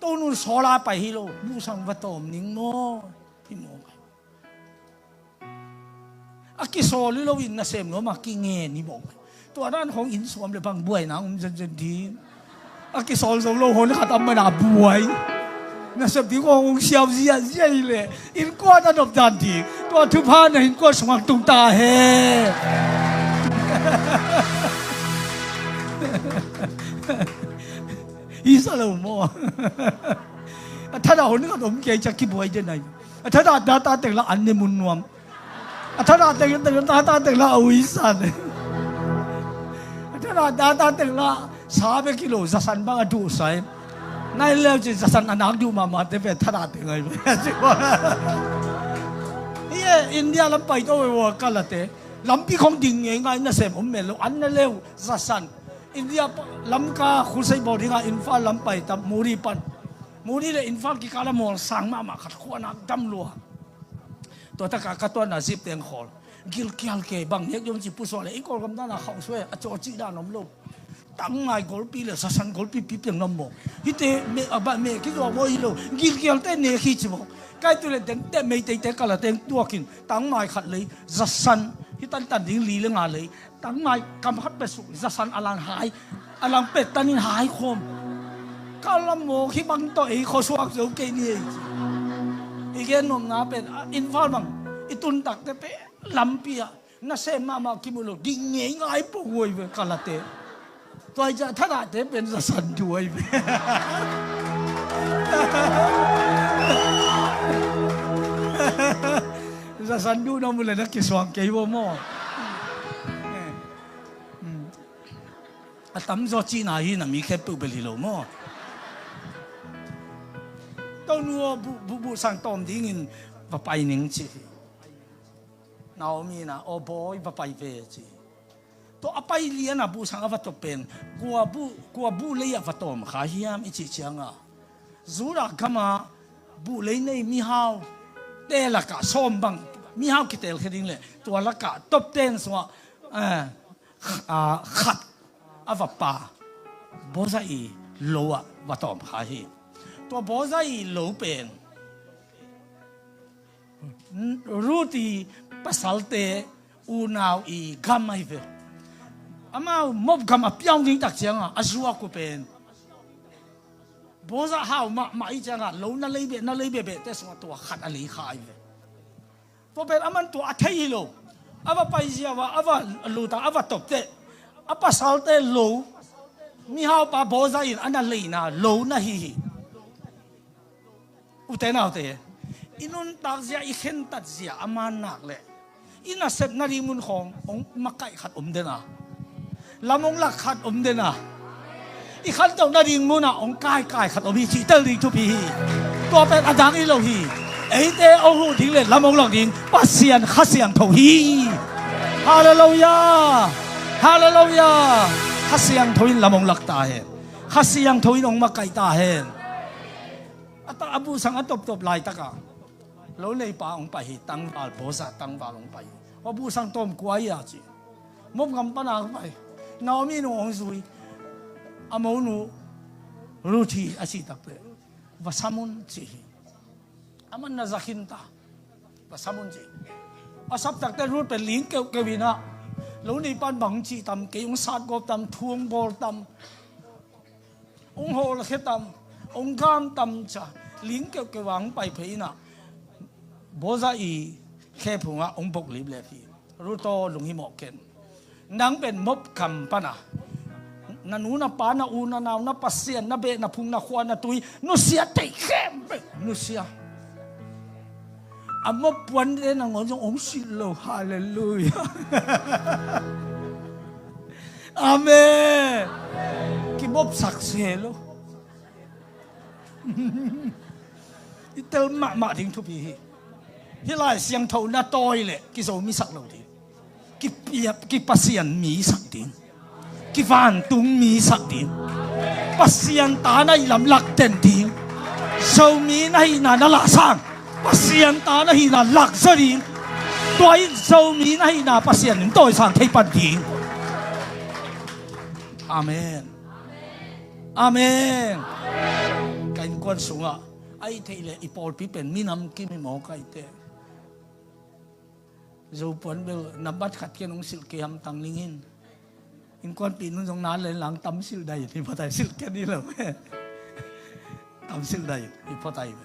Tonun sawla pai hi lo, bu sang va tawm ning maw hi mawk ahi ve. A kisawl hi loin nasem nuam a kingen hi mawk. Tua dan khawng inn suam le bang buaina um zenzen ding. A kisawl zo lo hon khat am mana buai. Nasem ding khawng hong siau ziahziah hi leh innkuan a nop dan ding. Tua thupha na innkuan sungah tung ta hen. Isa lo maw? A thadah hon khat om kei ciah kibuai den ai. A thadah data teng la an ne mun nuam. A thadah teng teng data teng la a uisan. A thadah data teng la sa bek kilo zasan bang a duhsai. Nai leu ci zasan a nak duh mahmah te ve thadah teng ai ve. Hi e India lam pai to ve wa kalate. Lampi khong ding ngei ngai nasem om mel lo an na leu zasan. India lamka khusei bawl dingah Imphal lam pai tam Muri pan. Muri le Imphal kikal a mual sang mahmah khat khua nak dam lua. Tua taka ka tuanna zip teng khawl. Gilkial kei bang nek dong ci pusuah le i Kawlgam dana khauh suai a cawcih dan om lo. Tangmai golpi le sasan golpi pipiang nam maw. Hite me a ba me kizuak maw hi lo. Gilkial te nek hi ci maw. Kai tu le den te mei teite kala teng tuakin tangmai khat lei zasan hi tantan ding li le nga lei. Tangmai kam khat pet suk zasan a lang hai a lang pet tanin hai khawm. Ka lam mawk hi bang tawh ei khuasuak zo kei ni ei ci. I gen nuamna pen Imphal bang i tun takte pen lampi ah Nasem mahmah kimu lo, ding ngeingai po huai ve, kalate. Tua i ciah thadahte pen zasan duh ai ve. Zasan duh na mu le na kisuang kei vo maw. A tamzaw cihna hi na, mi khempeuh bel hi lo maw. Tonu aw, buh, buh, buhsang tawm dingin va pai ning ci hi. Naomi na, aw bawi, va pai ve ci hi. Tua a pai liana buhsang a va tawp pen kua buh, kua buh lei ah va tawm kha hiam i cih cianga, Judah gama buh lei nei mihau te lakah sawm bang mihau kitelkhia ding le tua lakah top ten sungah, eh, kh-, ah, khat a va pa Boaz i lo ah va tawm kha hi. Tua Boaz i lo pen Ruth i pasalte unau i gam ahi ve. Amau Moab gam a piau ding tak cianga a zuak uh pen Boaz hau mahmah i cianga lo na lei beh, na lei beh beh te sungah tua khat a lei kha ahi ve. Tua pen aman tua a thei hi lo. A va pai ziau a, a va lut a, a va tawp teh a pasalte lo, mihaupa Boaz in a na leina lo na hi hi. Ute naute, i nuntak zia, i khentat zia a man nak leh i nasep nading mun khawng hong makaih khat om den a, lam hong lak khat om den a, i khantoh nading munah hong kaikai khat om hi cih tel ding thupi hi. Tua pen a dang hi lo hi. Eite hong huh ding le lam hong lak ding Pasian Kha Siangtho hi. Halleluiah. Halleluiah. Kha Siangtho in lam hong lak ta hen. Kha Siangtho in hong makaih ta hen. A ta, a buhsang a toptop laitakah lo neipa hong pai hi, tangval, Boaz tangval hong pai hi. Hua buhsang tawm kua hi a ci. Moab gam pana hong pai. Naomi nu hong zui. A monu Ruth hi a cih takte, va sam un ci hi. Aman na za khin ta. Va sam un ci. A sap takte Ruth pen ling keuhkeuh inah, lo neipan bang hong cih tam, kei hong satgawp tam, thu hong bawl tam, hong hawlkhia tam, hong gam tam ca, ling keuhkeuh a hong pai phei inah Boaz i khephungah hong boklip lep hi. Ruth aw, lunghimawh ken. Nang pen Moab gam pana na nu na pa, na u na nau, na Pasian, na beh na phung, na khua na tui nusia thei khempeuh nusia. A Moab puante nangawn zong hong silh lo. Halleluiah. Amen. Kimopsak se lo. I tel mahmah ding thupi hi. Hih Lai Siangtho na tawi leh kizomi sak lo ding, kipiap, kipasian mi sak ding, kivantung mi sak ding, Pasian ta na hih lam lak den ding, Zomi na hihna na lahsang, Pasian ta na hihna lakzaw ding. Tua in Zomi na hihna Pasian in tawisang thei pan ding. Amen. Amen. Ka innkuan sungah a i theih leh i pawlpi pen minam kim hi maw ka i teh. Zopuan bel nambat khat kian hong silh kei hamtang ning in. Innkuanpih nun zong na len lang tam silh dai in hi phatai, silh kian hi lo. Tam silh dai in hi phatai.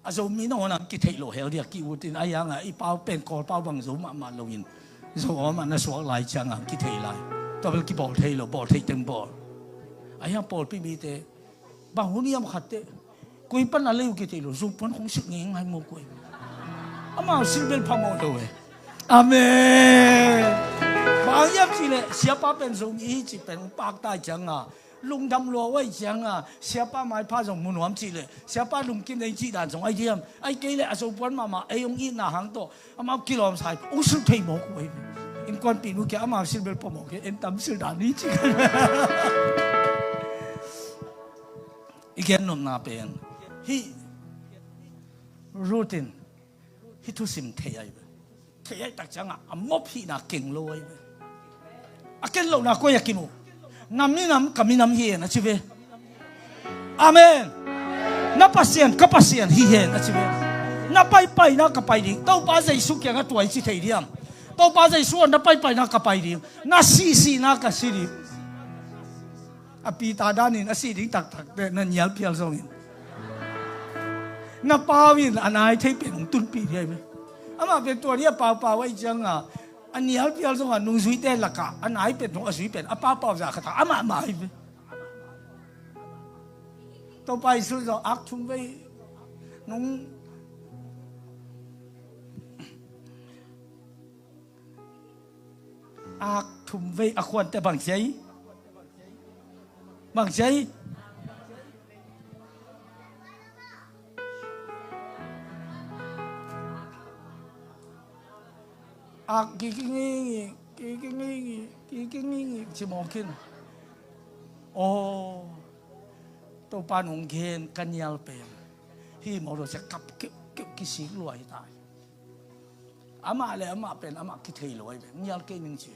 A Zomi na hong ang kitheih lo hel dia ki-ut in, a hianga i pau pen Kawl pau bang zo mahmah loin, zo a mah na suak lai cianga kitheih lai. Tua bel kibawl thei lo, bawl thei teng bawl. A hiang pawlpi mite bang hun hiam khatte koi pan a lei uh kitheih lo, Zopuan khong silh ngeingai maw koi. Amau silh bel phamawh lo e. Amen. Bang hiam cihleh siapa pen Zomi hi cih pen hong pakta cianga, lungdam lua uh ahi cianga, siapa maipha zong mu nuam cihleh siapa lungkim ding cih dan zong ahi diam? Ahi kei leh a Zopuan mahmah ei hong itna hang tawh amau kilawmsa hi, hong silh thei mawk uh ahi. Innkuanpih nu kia amau silh bel phamawh kei, en tam silh dan hi ci. I gen nopna pen hih Ruth in hih thusim thei ahi ve. Thei ahi tak ciangah a Moab hihna keng lo ahi ve. A ken lohna koi a kimu? Na minam ka minam hi hen a ci ve. Amen. Na Pasian ka Pasian hi hen a ci ve. Na paipaina ka pai ding. Topa Jesu kiangah tua i ci thei diam? Topa Jesu ah na paipaina ka pai ding, na sihsihna ka si ding. A Peter danin a sih ding taktak teh na nial phial zongin, Na pau in a nai thei pen hong tunpih ding ahi ve. Amah pen tua ni a paupau ahi cianga a nialpial zongah nungzuite lakah a nai pen hong a zui pen a paupau zah khatah amah mah ahi ve. Topa Jesu zong ak thum vei nung ak thum vei a khuante bang ci ai? Bang ci ai? Ak kiki ngingi kiki ngingi kiki ngingi ci mawkin. Aw, Topa nong gen ka nial pen hi mawh lo cia kap keuhkeuh kisik lua hi ta hi. Amah le amah pen amah kithei lo ahi ve. Nial kei ning ci.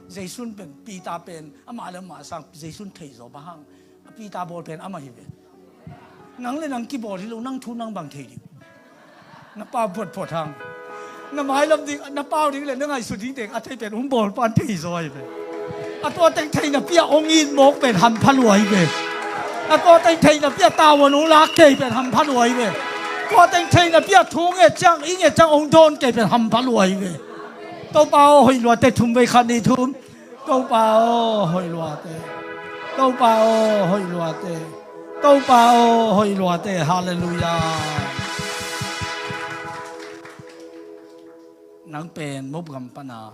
Jesun pen Peter pen amah le amah sang Jesun thei zaw bang hang. A Peter bawl pen amah hi ve. Nang le nang kibawl hi lo nang thu nang bang thei ding. Na pau phuatphuat hang. Na mailam ding na pau ding le na ngaihsut ding teng a thei pen hong bawl pan thei zaw ahi ve. A tua teng theihna pia hong it mawk pen hampha lua ahi ve. A tua teng theihna pia tavuan hong lak kei pen hampha lua ahi ve. Tua teng theihna pia thu nget ciang i nget ciang hong dawn kei pen hampha lua ahi ve. Topa aw hoih luate thum vei khat nih thum. Topa aw hoih luate. Topa aw hoih luate. Topa aw hoih luate. Halleluiah. Nang pen Moab gam pana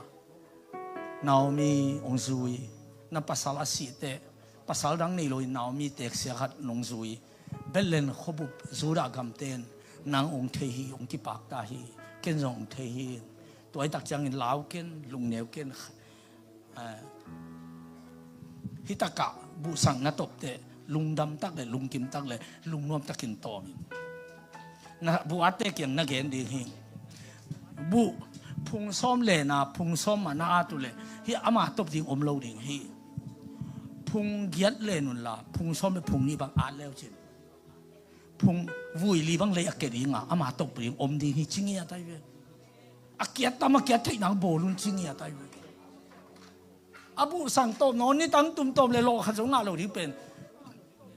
Naomi hong zui. Na pasal a sih teh pasal dang nei loin Naomi teksia khat nong zui. Bethlehem khuabup Judah gamten nang hong thei hi, hong kipak ta hi. Ken zong hong thei hi. Tua hi tak ciangin lau ken, lungneu ken. Eh, hi takah buhsang na topteh lungdam tak le lungkim tak le lungnuam takin tawm in. Na buh atte kiang na gen ding hi. Buh phung sawm le na phung sawm mah na at uh le hi ama top ding om lo ding hi. Phung giat le nunla phung sawm le phung nih bang at leu cin phung vui li bang lei a ke dinga ama top ding om ding hi ci ngiat ahi ve. A kiat tam a kiat theih nang bawl un ci ngiat ahi ve. A buhsang tawp nawn nitang tum tawp le lawh khat zong ngah lo ding pen.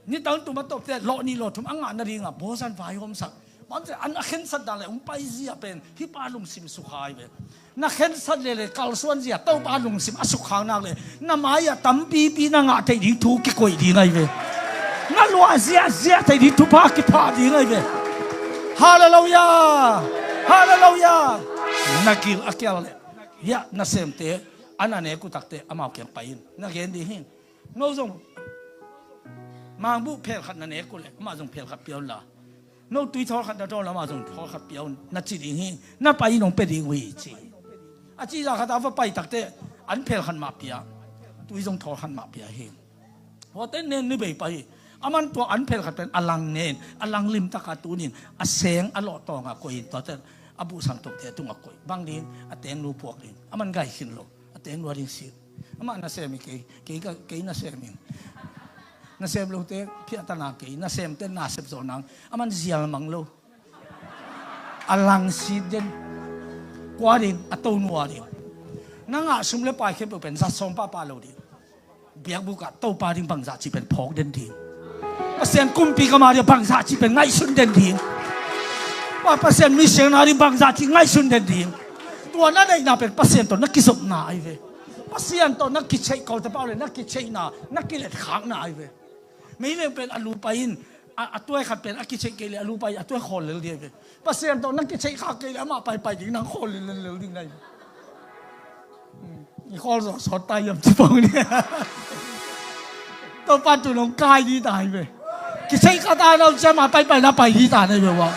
Nitang tum a tawp te lawh nih lawh thum a ngah nadingah bawlsan vaihawmsak. Bang an a khensat dan le hong paizia pen hih pa lungsim sukha hi ve. Na khensat le le kalsuanzia Topa lungsim a sukha nak le na mai-ah tampipi na ngah theih ding thu kikoih ding ahi ve. Na luah ziahziah theih ding thupha kiphah ding ahi ve. Halleluiah. Halleluiah. Na gil a kial le hiah nasemte a na nek uh takte amau kiang pai in na gen ding hi. No zong mangbuh phel khat na nek uh le amah zong phel khat pia unla. No tui thawl khat na dawn le amah zong thawl khat pia un na ci ding hi. Na pai in hong pia ding uh hi ci. A cihzah khat a va pai takte an phel khat mah pia. Tui zong thawl khat mah pia hi. Huate nen ni bei pai hi. Aman tua an phel khat pen a lang nen a lang limtaka tunin a seng a lawhtawngah koih in tuate a buhsang tokte tungah koih bang ding a tengnu puak ding aman gai khin lo. A tengnu a ding sik. Amah nasem hi kei, kei ka, kei nasem hi. Nasem lote phiahtana kei, nasemte nasep zawh nang. Aman zial mang lo. A langsit den. Kua ding, a tonu a ding. Na ngah sum le pai khempeuh pen zat sawm pahpah lo ding. Biakbukah Topa ding bangzah cih pen phawk den ding. Pasian kumpi kama ding bangzah cih pen ngaihsun den ding. Pa, Pasian mission a ding bangzah cih ngaihsun den ding. Tua na neihna pen Pasian tawh na kizopna ahi ve. Pasian tawh na kicheih kote pau le na kicheihna na kiletkhakna ahi ve. Meileng pen a lupai in a, a tuai khat pen a kicheih kei le a lupai a tuai khawl lel ding ahi ve. Pasian tawh na kicheih khak kei le amah paipai ding nang khawl lel lel ding ahi ve. I khawl zawh sawt ta hiam ci pong ni. Topa tu nong kai di ta hi ve. Kicheih khat a nau cia ma paipai na pai di ta na hi ve wa.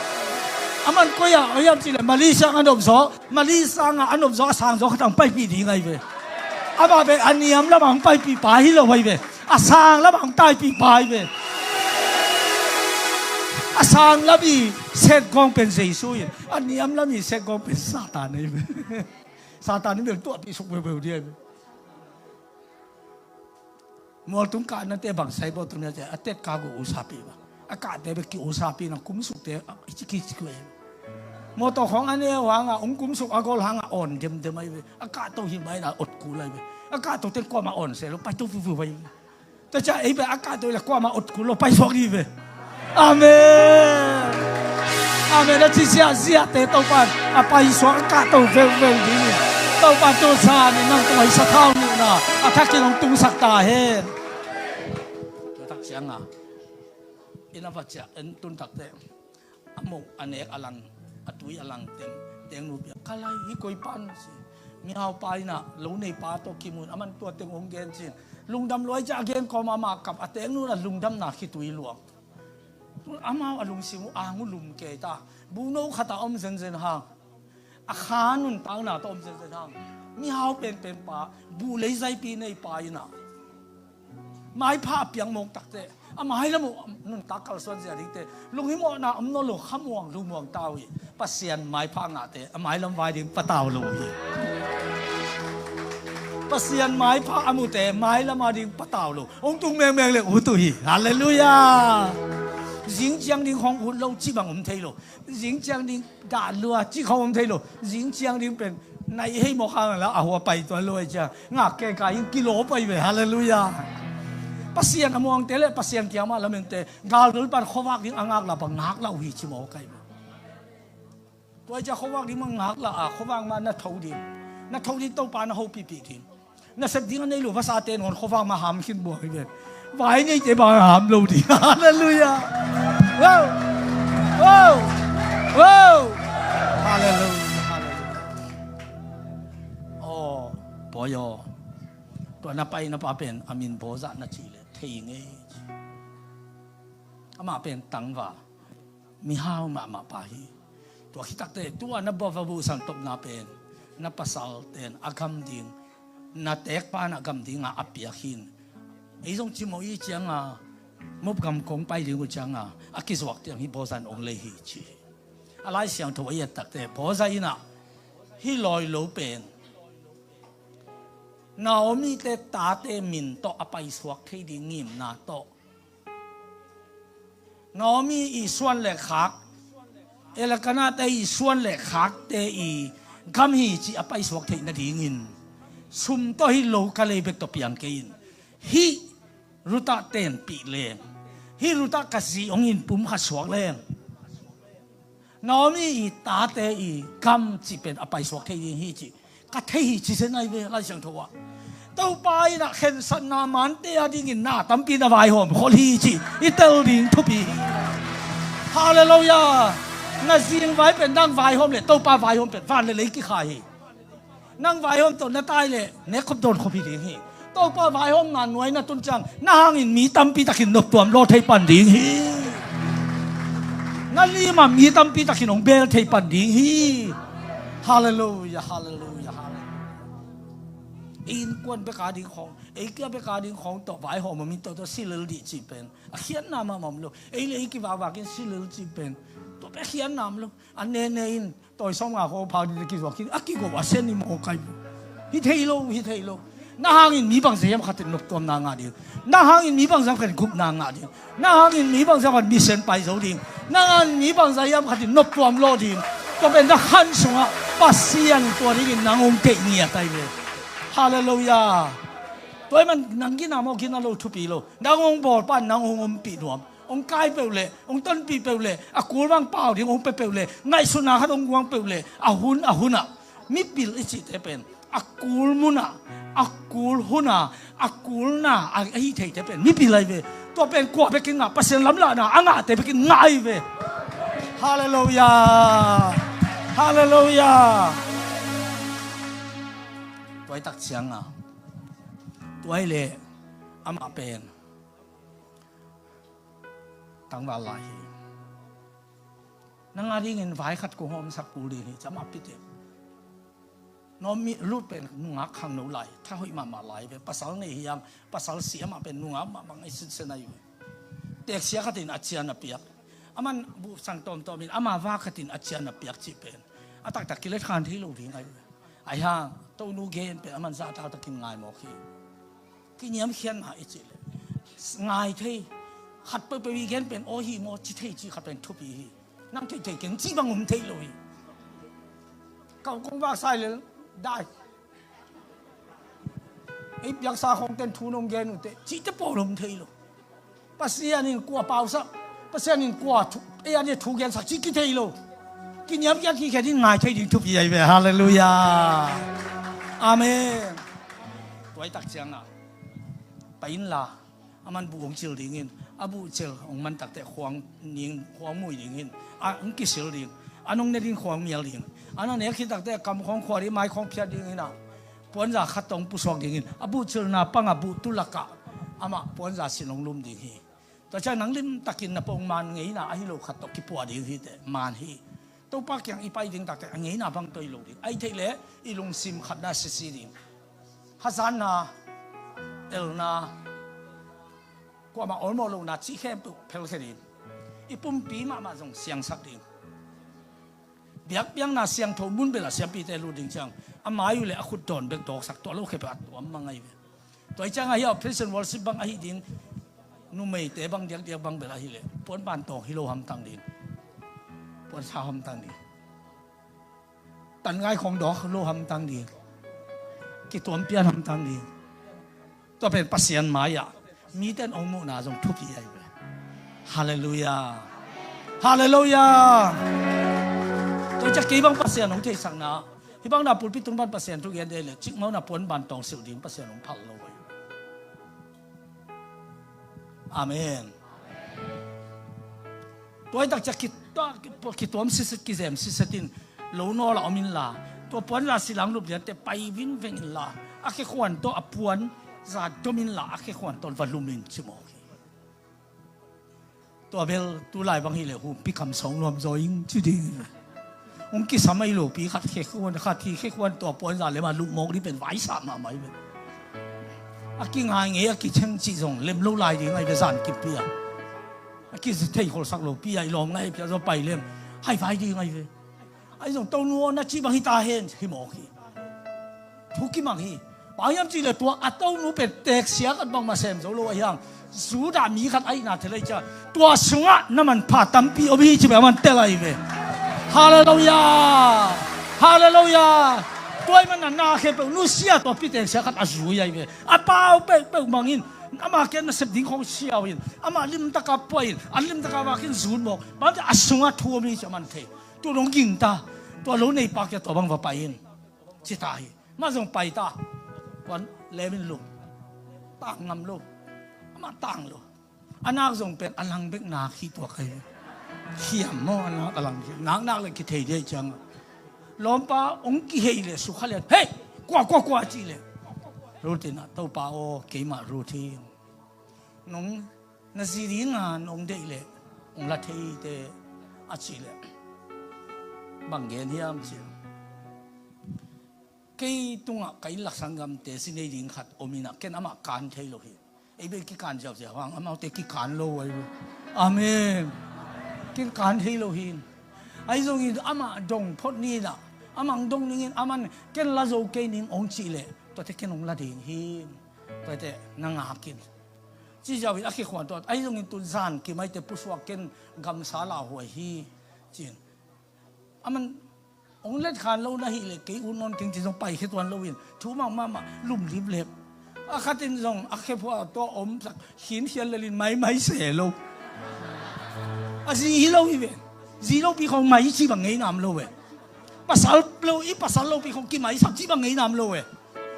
Aman koi a hiam ci le Malaysia a nop zawh Malaysia nga a nop zawh a sang zawh khat ang paipih ding ahi ve. Amah ve a niam lamah ang paipih pa hi lo ahi ve. A sang lamah ang taipih pa ahi ve. A sang lam i setgawng pen Jesu in a niam lam i setgawng pen Satan ahi ve. Satan in bel tuahpih suk veuveu ding ahi ve. Mualtung kahnate bang sai bawh tung nia cia a tet ka gu usapi bang a kahte bek ki usapi na kumsukte a ici ki ci kuai. Mawtaw khawng a neu hanga ung kumsuk a gol hanga awn demdem ahi ve. A kahto hi mai na ot kul ahi ve. A kahto ten kuama awn se lo pai to vuvu ahi ve. Tua cia ei bek a kahto hi la kuama ot kul lo pai suak hi ve. Amen. Amen a ci ziahziahte Topan a paisuak a kahto veuveu dingin Topan tu zan in nang tung a i sathau nihna a thakin hong tungsak ta hen. Tua tak cianga in a va ciah en tun takte a mok a nek a lang a tui a lang teng tengnu pia ka lai hi koi pan si. Mihau pa inah lo nei pa tawh kimun a man tua teng hong gen cin lungdam luai ciah a gen kawma mah kap a tengnu a lungdamna khitui luang. Amau a lungsim uh ang uh lum kei ta. Buhno khatah om zenzen hang a kha nuntakna tawh om zenzen hang mihau penpen pa buh leizaipi nei pa inah maipha a piang mawk takte a mailam uh nuntak kalsuan zia dingte lunghimawhna om nawn lo khamuang lumuang tau hi. Pasian maipha ngahte a mailam vai ding patau lo hi. Pasian maipha a mute mailam a ding patau lo hong tung mengmeng le ut uh hi. Halleluiah. Zing ciang ding khawng ut lo cih bang om thei lo. Zing ciang ding dah lua cih khawng om thei lo. Zing ciang ding pen naih hei mawk hang la a hua pai tuan lo ai cia ngak kei ka in kilawp ai ve. Halleluiah. Pasian a muangte le Pasian kiangmah lamengte galvul pan khuavak ding a ngak la bang ngak la uh hi ci mawk ai ve. Tua i cia khuavak ding mah ngak la a khuavak mah na tho ding na tho ding Topa na hopihpih ding. Na sep ding a nei lo vasate nawn khuavak mah ham khin buang hi ven. Vai neite bang ham lo ding. Halleluiah. Wow. Wow. Wow. Halleluiah. Halleluiah. Aw, pawi aw. Tua na pai na pa pen a min bawzah na ci le thei ngei. Amah pen tangva mihau mahmah pa hi. Tua khitakte tua na bua va buhsang topna pen na pasal ten a gam ding na tekpa na gam dinga a piak hin. Ei zong cimawh i cianga mop gam kong pai ding uh cianga a kizuak tiang hi bawzan ong lei hi ci hi. A Lai Siangtho a iat takte bawza inah hi lawi lo pen Naomi te tate min tawh a paisuak thei ding ngimna tawh Naomi i suan le khak Elkanah te i suan le khakte i gam hi ci a paisuak theih nadingin sum tawh hi lo ka lei bek tawh piang kei in hih Ruta tenpih leng hih Ruta ka zi hong in pum kha suak leng Naomi i tate i gam cih pen a paisuak thei ding hi cih ka thei hi ci zen ai ve Lai Siangtho ah. Topa in a khensatna mante a dingin na tampi na vaihawm khol hi cih i tel ding thupi hi. Halleluiah. Na zing vai pen nang vaihawm le Topa vaihawm pen van le lei kikhai hi. Nang vaihawm tawh na tai le nekkhop dawnkhop hi ding hi. Topa vaihawmna nuai na tun ciang na hangin mi tampi takin noptuam law thei pan ding hi. Na limah mi tampi takin hong bel thei pan ding hi. Halleluiah, halleluiah, halleluiah. Ei innkuan bek a ding khawng ei kia bek a ding khawng tawh vaihawm a min tawh tawh silel dih cih pen a khiatna mahmah om lo. Ei le ei kivakvakin silel cih pen tua bek khiatna om lo. A nene in tawi sawm nga khawng phak ding kizuak khin a kigo a sen i maw kai. Hi thei lo, hi thei lo. Na hangin mi bangzah hiam khatin noptuamna ngah ding. Na hangin mi bangzah khatin gupna ngah ding. Na hangin mi bangzah khatin misen pai zo ding. Na hangin mi bangzah hiam khatin noptuam law ding. Tua pen na khan sungah Pasian tua dingin nang hong keih ngiat ai ve. Halleluiah. Tua hi man nang gina maw gina lo thupi lo. Nang hong bawl pan nang hong ompih nuam. Hong kai peuh leh hong tonpih peuh leh a kul bang pau ding hong pe peuh leh ngaihsutna khat hong guang peuh leh a hun a hunah mipil i cihte pen a kul munah a kul hunah a kulna a hi theite pen mipil ahi ve. Tua pen kua bekin ngah Pasian lamlahna a ngahte bekin ngah ahi ve. Halleluiah. Halleluiah. Tuai tak cianga tuai le amah pen tangval lai hi. Nang a dingin vai khat kong hawmsak kul ding hi cama pite. Naomi Ruth pen nungak khangno lai thahoih mahmah lai ve pasal nei hiam pasal si amah pen nungak mahmah ngai sinsen ahi ve. Teksia khatin a cian a piak aman buhsang tawmtawmin ama va khatin a cian a piak cih pen a taktak kilet khan thei lo ding ahi ve. Ahi hang tonu gen pen aman zahtak takin ngai mawk hi. Kiniamkhiatna i cih leh ngai thei khat peuhpeuh i gen pen aw hi maw ci thei cih khat pen thupi hi. Nang theithei keng cih bang um thei lo hi. Kau kong vak sai lel dai. Ei piaksa khawngten thu nong gen uh teh cihte pawl um thei lo. Pasian in kua pausak Pasian in kua thu, ei a dia thu gensak ci kithei lo. Kiniam kia kikhen in ngai thei ding thupi ahi ve. Halleluiah. Amen. Tuai tak ciangah pai inla, a man buh hong cil dingin, a buh cil hong man takteh khuang ning, khuang mui dingin, a hong kisil ding, a nong ne ding khuang mial ding, a na nek khit takteh kam khawng khuar ding, mai khawng phiat dingin ah, puanza khat tawh hong pusuak dingin, a buh cilna pangah buh tulakah amah puanza sin hong lum ding hi. Tua ciang nang limtakin na pongman ngeina ahi lo khat tawh kipuah ding hi teh, man hi. Topa kiang i pai ding takteh a ngeina bang tawh i lo ding. Ahi theih leh i lungsim khatna sisi ding. Hazatna, elna, kuamah awlmawh lohna cih khempeuh phelkhia ding. I pumpi mahmah zong siangsak ding. Biakpiakna siangtho mun belah siampite lut ding ciang, a mai uh le a khut dawn bek dawksak, tua lo khempeuh a tuam mang ahi ve. Tua hi ciangah hiah praise and worship bang ahi ding, numeite bang diakdiak bang belah hileh puanban tawng hi lo hamtang ding. Puansa hamtang ding. Tanngai khawng dawk lo hamtang ding. Kituampian hamtang ding. Tua pen Pasian mai-ah mite in hong muhna zong thupi ahi ve. Halleluiah. Halleluiah. Tua ciah kei bang Pasian hong theihsakna, hih bang na pulpit tung pan Pasian thu gen dei le cikmau na puanban tawng silh ding Pasian hong phal lo ahi. Amen. Tua hi tak ciah ki-, tua ki-, kituam siset, kizem siset in lo nawl a om inla, tua puanza silang lup liante pai vinveng inla, a khekhuan tawh a puanza dom inla, a khekhuan tawh va lum in ci mawk hi. Tua bel tulai bang hileh humpi kam sawng nuam zaw ing ci ding. Hong kisam ahi lopi khat khekhuan, khat hi khekhuan tua puanza lem a lup mawk ding pen vaisa mahmah hi ve. A kingai ngei a kitheng cih zong lem lo lai ding ahi ve zan kipi a. A kithei kholsak lopi a i lawm ngai pi a zong pai lem. Hai vai ding ahi ve. Ahi zong tonu aw na cih bang hi ta hen hi mawk hi. Thu kimang hi. Bang hiam cihleh tua a tonu pen teksia khat bangmah sem zo lo ahi hang. Judah mi khat ahihna thei lai ciah tua sungah na manpha tampi om hi ci bek a man tel ahi ve. Halleluiah. Halleluiah. Tua ahih manin na khempeuh nusia tua pi teksia khat a zui ahi ve. A pau peuhpeuh mangin ama kiang na sep ding khawng siau in ama limtaka puah in a limtaka vakin zun mawk. Bang a sungah thu om hi ci a man thei. Tu dong ging ta. Tua lo nei pak ciah tua bang va pai in. Ci ta hi. Mah zong pai ta. Kuan lem in lum. Tang ngam lo. Amah tang lo. A nak zong pen a lang bek nak hi tua kai. Khiam maw a nak a lang hi. Nak nak le kithei dia ciang. Lawmpa hong kihei le sukha le. Hei! Kua, kua, kua ci le. Ruth in ah Topa aw keimah Ruth hi. Nong na zi dinga nong deih leh hong la thei te a cih leh bang gen hiam cih leh kei tungah ka inn lak sanggamte zi nei ding khat om inah ken amah kan thei lo hi. Ei bel kikan ziauziau hang amaute kikan lo ahi. Amen. Ken kan thei lo hi. Ahi zongin amah dong phot ni inah amah hong dong ningin aman ken la zo kei ning hong cih leh tuate ken hong la ding hi. Tuate na ngak in. Ci ziau in a khekhuan tawh ahi zongin tun zan kimaite pusuak ken gamsa lauhuai hi. Ci-in aman hong letkhan lo na hih leh kei ut nawn keng ci zong paikhia tuan loin thu mang mahmah lumlip lep. A khatin zong a khephuah tawh omsak khinkhial lelin maimai se lo. A zi hi lo hi ve. Zi lopi khawng mai ci bang ngei nam lo ve. Pasal lo, i pasal lopi khawng kimaisak ci bang ngei nam lo ve.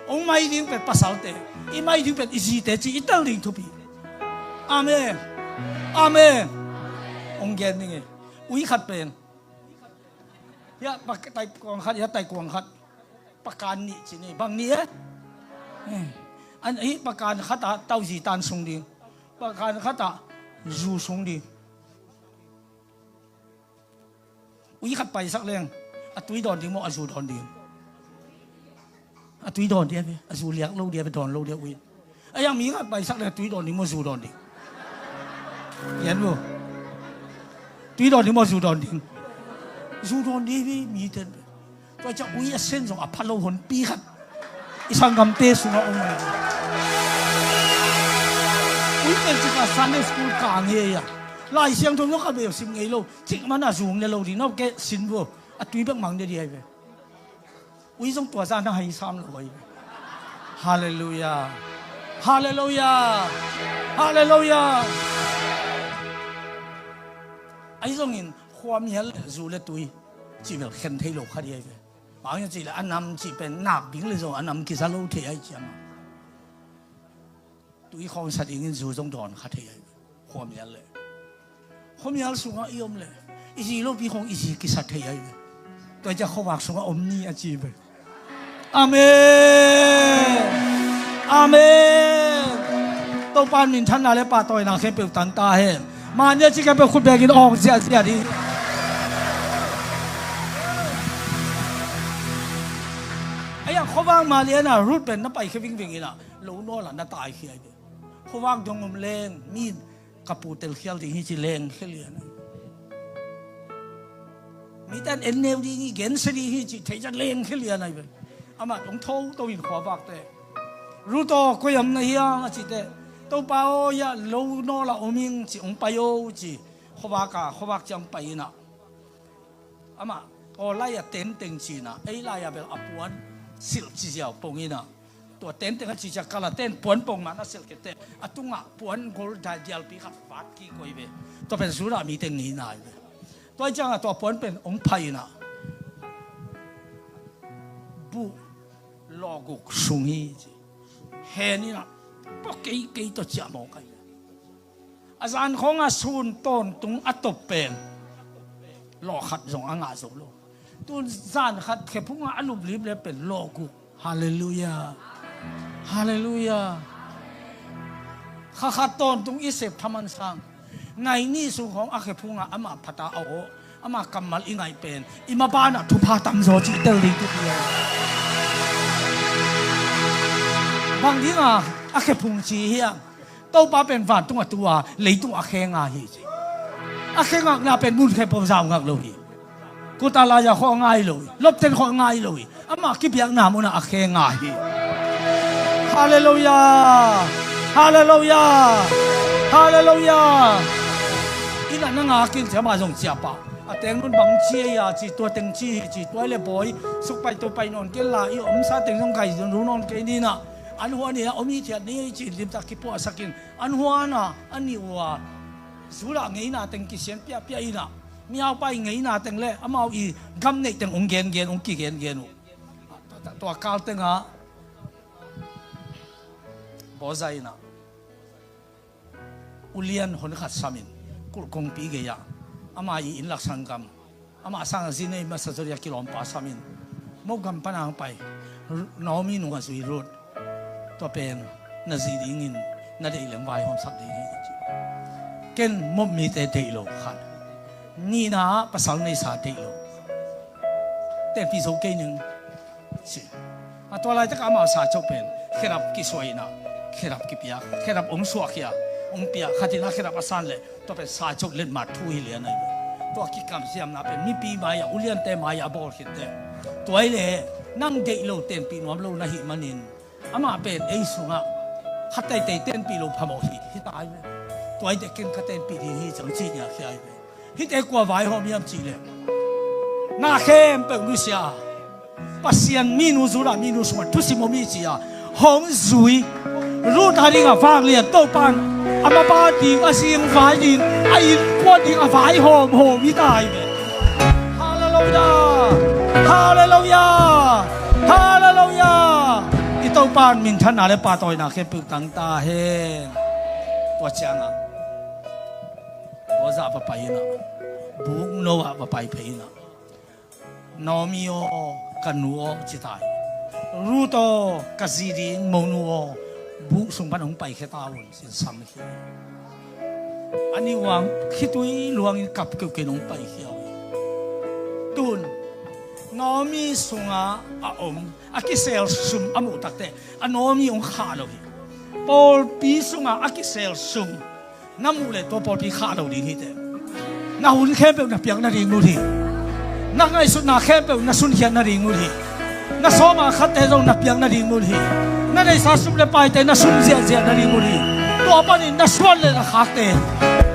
Hong mai ding pen pasalte, i mai ding pen i zite ci i tel ding thupi. Amen. Amen. Hong gen ding e. Ui khat pen. Ya, pa-, taikuang khat, ya, taikuang khat. Pakan nih ci ni. Bang nih e? Eh. An, hi pakan khat ah tauzi tan sung ding. Pakan khat ah zu sung ding. Ui khat paisak leng a tui dawn ding maw, a zu dawn ding? A tui dawn ding a ve, a zu liak lo ding a ve, dawn lo ding a ui. A yang mi khat paisak leng a tui dawn ding maw, zu dawn ding? Yan bu. Tui dawn ding maw, zu dawn ding? Zu dawn ding a ve, mi ten ve. Tua ciah ui a sen zong a pha lo honpi khat i sanggamte sungah om. Ui pen cika Sunday school ka ngei a. Lai Siangtho zong khat ve sim ngei lo. Cik mana zung ne lo ding, no ke sin vo. A tui bek mang de di ai ve. Ui zong tua zan a hai sam lo ai ve. Halleluiah. Halleluiah. Halleluiah. Ahi zongin khuamial le zu le tui cih bel khen thei lo kha ding ahi ve. Bang hang hiam cih leh a nam cih pen nak ding le zong a nam kiza lo thei ahi ciangin tui khawng sa dingin zu zong dawn kha thei ahi ve. Khuamial le khuamial sungah i om le i zi lopi khawng i zi kisa thei ahi ve. Tua ciang khuavak sungah om ni a ci ve. Amen. Amen. Topa in minthanna le pahtawina khempeuh tang ta hen. Mah nih a ci khempeuh khut bekin awng ziahziah ding. Ahi zongin khuavak mah lianah Ruth pen na paikhia vingveng inah lo nawl ah na taikhia hi. Khuavak dong om leng mi in ka pu telkhial ding hi ci lengkhia lian ahi. Mite in en neu ding hi, gensia ding hi ci thei ciang lengkhia lian ahi ve. Amah hong tho to in khuavakte, Ruth aw, koi ah om na hiam a cih teh, Topa aw, hiah lo nawl ah om ing ci, hong pai o ci. Khuavak ah, khuavak ciang pai inah amah aw lai-ah tenteng ci inah, ei lai-ah bel a puan silh ci ziau pong inah, tua tenteng a ci ciang kal a ten puan pong mah na silh khit teh a tungah puan gol dai dialpi khat vat kik koi ve. Tua pen Judah mite ngeina ahi ve. Tua ahih ciangah tua puan pen hong phai inah buh lawhguk sung hi ci. Hen inah pua keikei tawh ciah mawk ahi ve. A zan khawngah sun tawntung a top pen lawh khat zong a ngah zo lo. Tun zan khat khephungah a luplim le pen lawhguk. Halleluiah. Halleluiah. Kha khat tawntung i sep thaman sang, nai nih sung khawng a khephungah amah phata a awh, amah kammal i ngaih pen i mabanah thupha tamzaw cih tel ding thupi ahi. Bang dinga a khephung ci hiam? Topa pen vantung a tu a, leitung a khenga hi ci. A khengakna pen mun khempeuh zau ngak lo hi. Kut a lai-a khawh a ngai lo hi. Lopten khawh a ngai lo hi. Amah kipiakna munah a khenga hi. Halleluiah. Halleluiah. Halleluiah. Inn ah na ngak in ci, amah zong ciah pah. A teng nun bang ci ei a ci, tua teng ci hi ci, tua le bawi sukpai topai nawn kei la, i omsa teng zong kai zong ru nawn kei ni inah, an huan inah om hithiat ni ei ci, limtak kipuahsak in an huan a, a nih uh a, Judah ngeina teng kisian piahpiah inah, miaupai ngeina teng le amau i gam neih teng hong gengen, hong kigengen uh. Tua kal tengah Boaz inah ulian hon khat samin, kulh kongpi gei-ah, ama i inn lak sanggam, amah sangin zi nei masa zaw ding a kilawmpa samin, Moab gam pan hong pai, Naomi nung a zui Ruth, tua pen na zi dingin na deih leng vaihawmsak ding hi. Ken Moab mite deih lo khat. Nihna ah pasal neisa deih lo. Tenpih zo kei ning ci. A tua laitak amau sa cok pen khedap kisuah inah, khedap kipiak, khedap hong suahkhia, hong piak, khat inah khedap a san leh tua pen sa cok letmat thu hi lian ahi. Tua kikamsiamna pen mipi mai-ah, uliante mai-ah a bawl khit teh, tua hi leh nang deih lo, tenpih nuam lo na hih manin, amah pen ei sungah khat teitei tenpih lo phamawh hi, hi ta ahi ve. Tua hi teh ken ka tenpih ding hi cang ci nialkhia ahi ve. Hihte kua vaihawm hiam cih leh, na khempeuh nusia a, Pasian minu, Judah minu sungah thusim om hi ci-a hong zui, Ruth a dingah vanglian Topa in a mapa ding, a zingvai ding, a innkuan ding a vaihawm hawm hi ta ahi ve. Halleluiah. Halleluiah. Halleluiah. I Topa in minthanna le pahtawina khempeuh tang ta hen. Tua ciangah Boaz va pai inah, buk no ah va pai phei inah, Naomi aw, ka nu aw, ci ta hi. Ruth aw, ka zi ding monu aw, buk sung pan hong paikhia ta un, ci-in sam hi. A nih uh a khitui luangin kap keuhkeuh in hong paikhia uh hi. Tun Naomi sungah a om a kisel sum a muh tak teh a Naomi hong khah lo hi. Pawlpi sungah a kisel sum na muh leh tua pawlpi khah lo ding hi teh. Na hun khempeuh na piak nading ut hi. Na ngaihsutna khempeuh na sunkhiat nading ut hi. Na sawma khatte zong na piak nading ut hi. Na neihsa sum le paite na sun ziahziah nading ut hi. Tua panin na suan le na khakte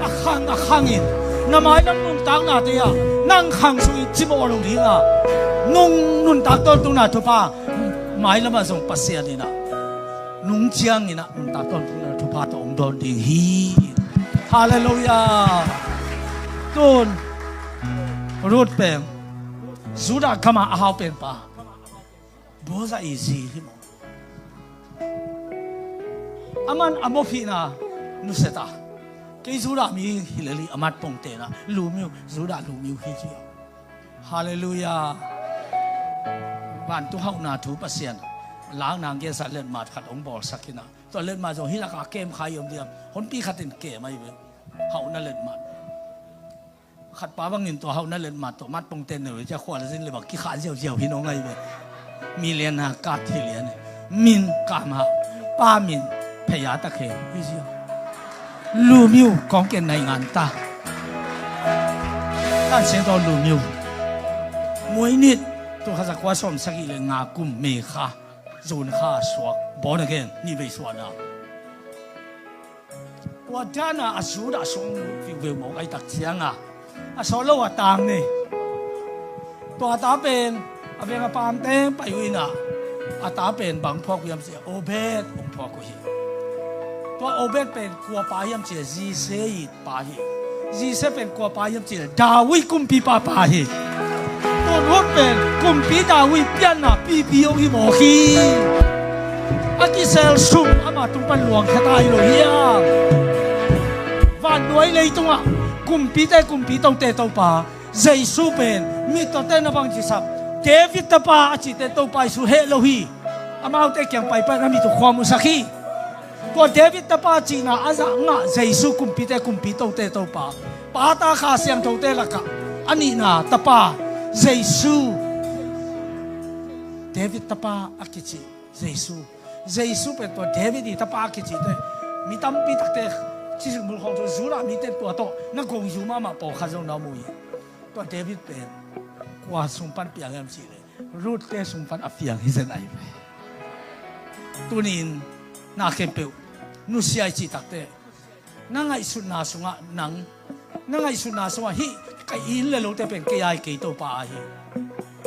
a khang a khangin na mailam nuntaknate ah nang khang sungin cimawh lo dinga nung nuntak tawntungna thupha mailamah zong Pasian inah nung cianginah nuntak tawntungna thupha tawh hong dawn ding hi. Halleluiah. Tun Ruth pen Judah gam a hau pen pa, Boaz i zi hi maw? Aman a mawphihna nusia ta. Kei Judah mi hi lel hi, a mat pongte na, lumyo, Judah lumyo hi ci. Halleluiah. Vantung hauhna thu Pasian lakna ngen sa letmat khat hong bawlsak hi na. Tua letmat zong hih lakah kem kha i om diam? Honpi khat in kem ahi ve. Hauhna letmat. Khat pa bangin tua hauhna letmat tawh mat pongte neu le cia khual zin le bang kikhah ziauziau hi nong ahi ve. Million a kat hi lian. Min kama, pa min phei a tak he hi ziau. Lumyo kong ken nai ngan ta. Tan siang tawh lumyo. Muainit, tu kha za kua sawm sagih le nga kum May kha, June kha suak, born again, nih vei suahna. Tua dana a Judah sung viuveu mawk ahi tak cianga a sawt lo a tang ni. Tua a ta pen a veng a pam teng pai uh ina, a ta pen bang phuak uh hiam ci a, Obed hong phuak uh hi. Tua Obed pen kua pa hiam ci a, Jesse i pa hi. Jesse pen kua pa hiam ci a, David kumpipa pa hi. Tun Ruth pen kumpi David pianna pipi hong hi mawk hi. A kisel sum ama tung pan luang khia ta hi lo hiam? Vannuai leitungah kumpite kumpi tote Topa Jesu pen mittawte na bang ci sak, David tapa a cite Topa Jesu heh lo hi. Amaute kiang paipai na mit uh khuam uh sak hi. Tua David tapa cihna a zah ngah Jesu kumpite kumpi tote Topa, Pa, Ta, Kha Siangthote lakah a nihna tapa Jesu. David tapa a kici Jesu. Jesu pen tua David i tapa a kicite mi tampi takte cisik mulkhawng cu Judah mite tua tawh na gongzu mahmah pawlkhat zong na om uh hi. Tua David pen kua sung pan piang hiam cihleh Ruth te sung pan a piang hi zen ahi ve. Tunin na khempeuh nusia i cih takte na ngaihsutna sungah nang, na ngaihsutna sungah hih ka inn le lote pen kei ai kei Topa ahi.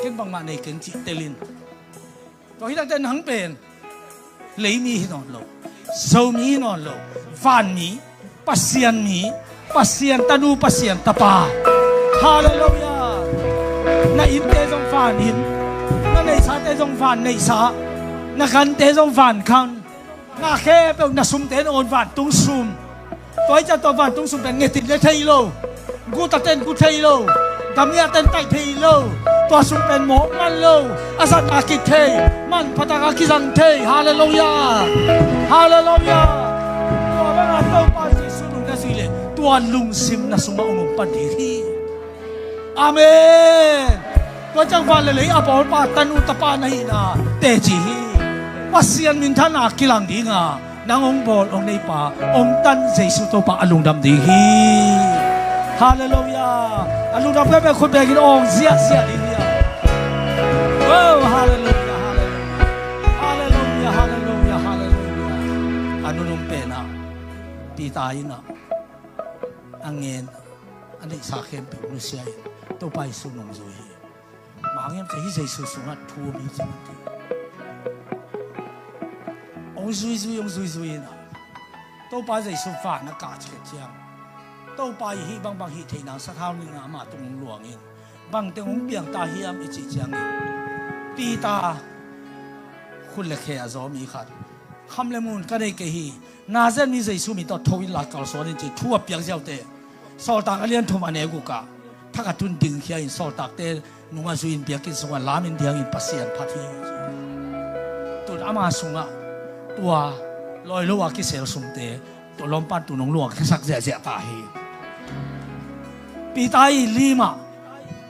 Ken bangmah nei keng cih telin. Tua hi takte nang pen leimi hi nawn lo, Zomi hi nawn lo, vanmi, Pasian mi, Pasian tanu, Pasian tapa. Halleluiah. Na innte zong van inn, na neihsate zong van neihsa, na gante zong van gan, na khempeuh na sumte na awn vantung sum. Tua hi ciah tua vantung sum pen ngetin le thei lo, guhtaten gu thei lo, damiahten taih thei lo. Tua sum pen mawk man lo, a zatna kik thei, manphataka kizang thei. Halleluiah. Halleluiah. Tua banga Topa Jesu nung na zuih leh tua lungsim na sumah hong om pan ding hi. Amen. Tua ciang van le lei a bawlpa tanu tapa na hihna teci hi. Pasian minthanna kilang dinga nang hong bawl hong neipa hong tan Jesu Topa a lungdam ding hi. Halleluiah. A lungdam peuhpeuh khut bekin awng ziahziah ding hi. Oh, halleluiah, halleluiah. Halleluiah, halleluiah, halleluiah. A nunung penah Peter inah a ngen a neihsa khempeuh nusia in Topa Jesu nungzui hi. Mangngilh ci hi, Jesu sungah thu a mi ci mah ti. Hong zuizui, hong zuizui in a Topa Jesu van a kah cikhet ciang Topa i hih bangbang hih theih nang sathau ningin amah tung hong luangin bangteng hong piang ta hiam i cih ciangin Peter khut le khe a zaw mi khat, kham le mun ka nei kei hi. Nazareth mi Jesu min tawh tho in la kalsuan in ci thu a piak ziaute. Sawltak a lian thum a neu gukah thak a tun dingkhia in sawltakte nung a zui in biakinn sungah lam in diangin Pasian phat hi. Tun ama sungah tua lawi lo a kisel sumte tua lawmpan tun hong luang khiasak ziahziah ta hi. Peter i limah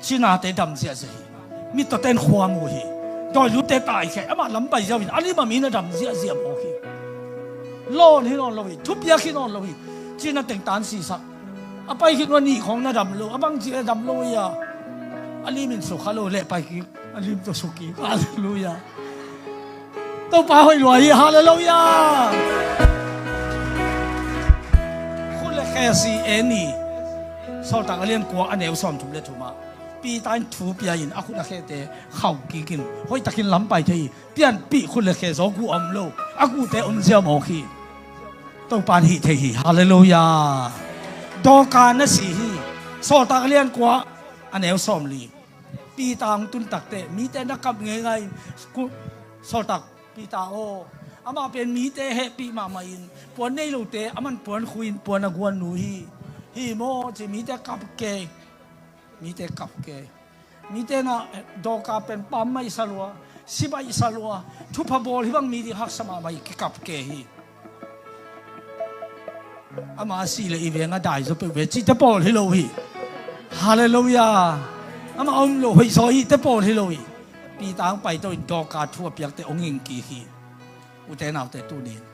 cinate dam ziahziah hi. Mittawten khuam uh hi. Dawilute taikhia, amah lam pai ziau in a limah mi na dam ziahziah mawk hi. Lawn hi nawn lo hi, thupiak hi nawn lo hi. Cina teng tan sisak. A pai khit nuah nih khawng na dam lo, a bangci a dam lo hi a. A lim in sukha lo leh pai kik, a lim tawh sukik. Halleluiah. Topa hoih lua hi, halleluiah. Khut le khe si e ni. Sawltak a lian kua a neu sawmthum le thumah Peter in thu pia in a khut a khete khauh kikin hoihtakin lam pai thei hi. Pianpih khut le khe zaw guh a om lo, a guhte om ziau mawk hi. Topa in hih thei hi, halleluiah. Dorka na si hi. Sawltak a lian kua, a neu sawmli. Peter hong tun takteh mite na kap ngeingai. Ku-, Sawltak Peter aw, amah pen mite hehpih mahmah in, puan nei lote aman puan khui in puan a guan nu hi. Hi maw ci, mite kap kei. Mite kap kei. Mite na, Dorka pen pammaih sa lua, sibaih sa lua, thupha bawl hi bang mi ding haksa mahmah hi, kikap kei hi. Ama si le i veng a dai zaw peuh ve cihte pawl hi lo hi. Halleluiah. Ama om lo hoih zaw hihte pawl hi lo hi. Peter hong paito in Dorka thu a piakte hong ging kik hi. Ute naute tunin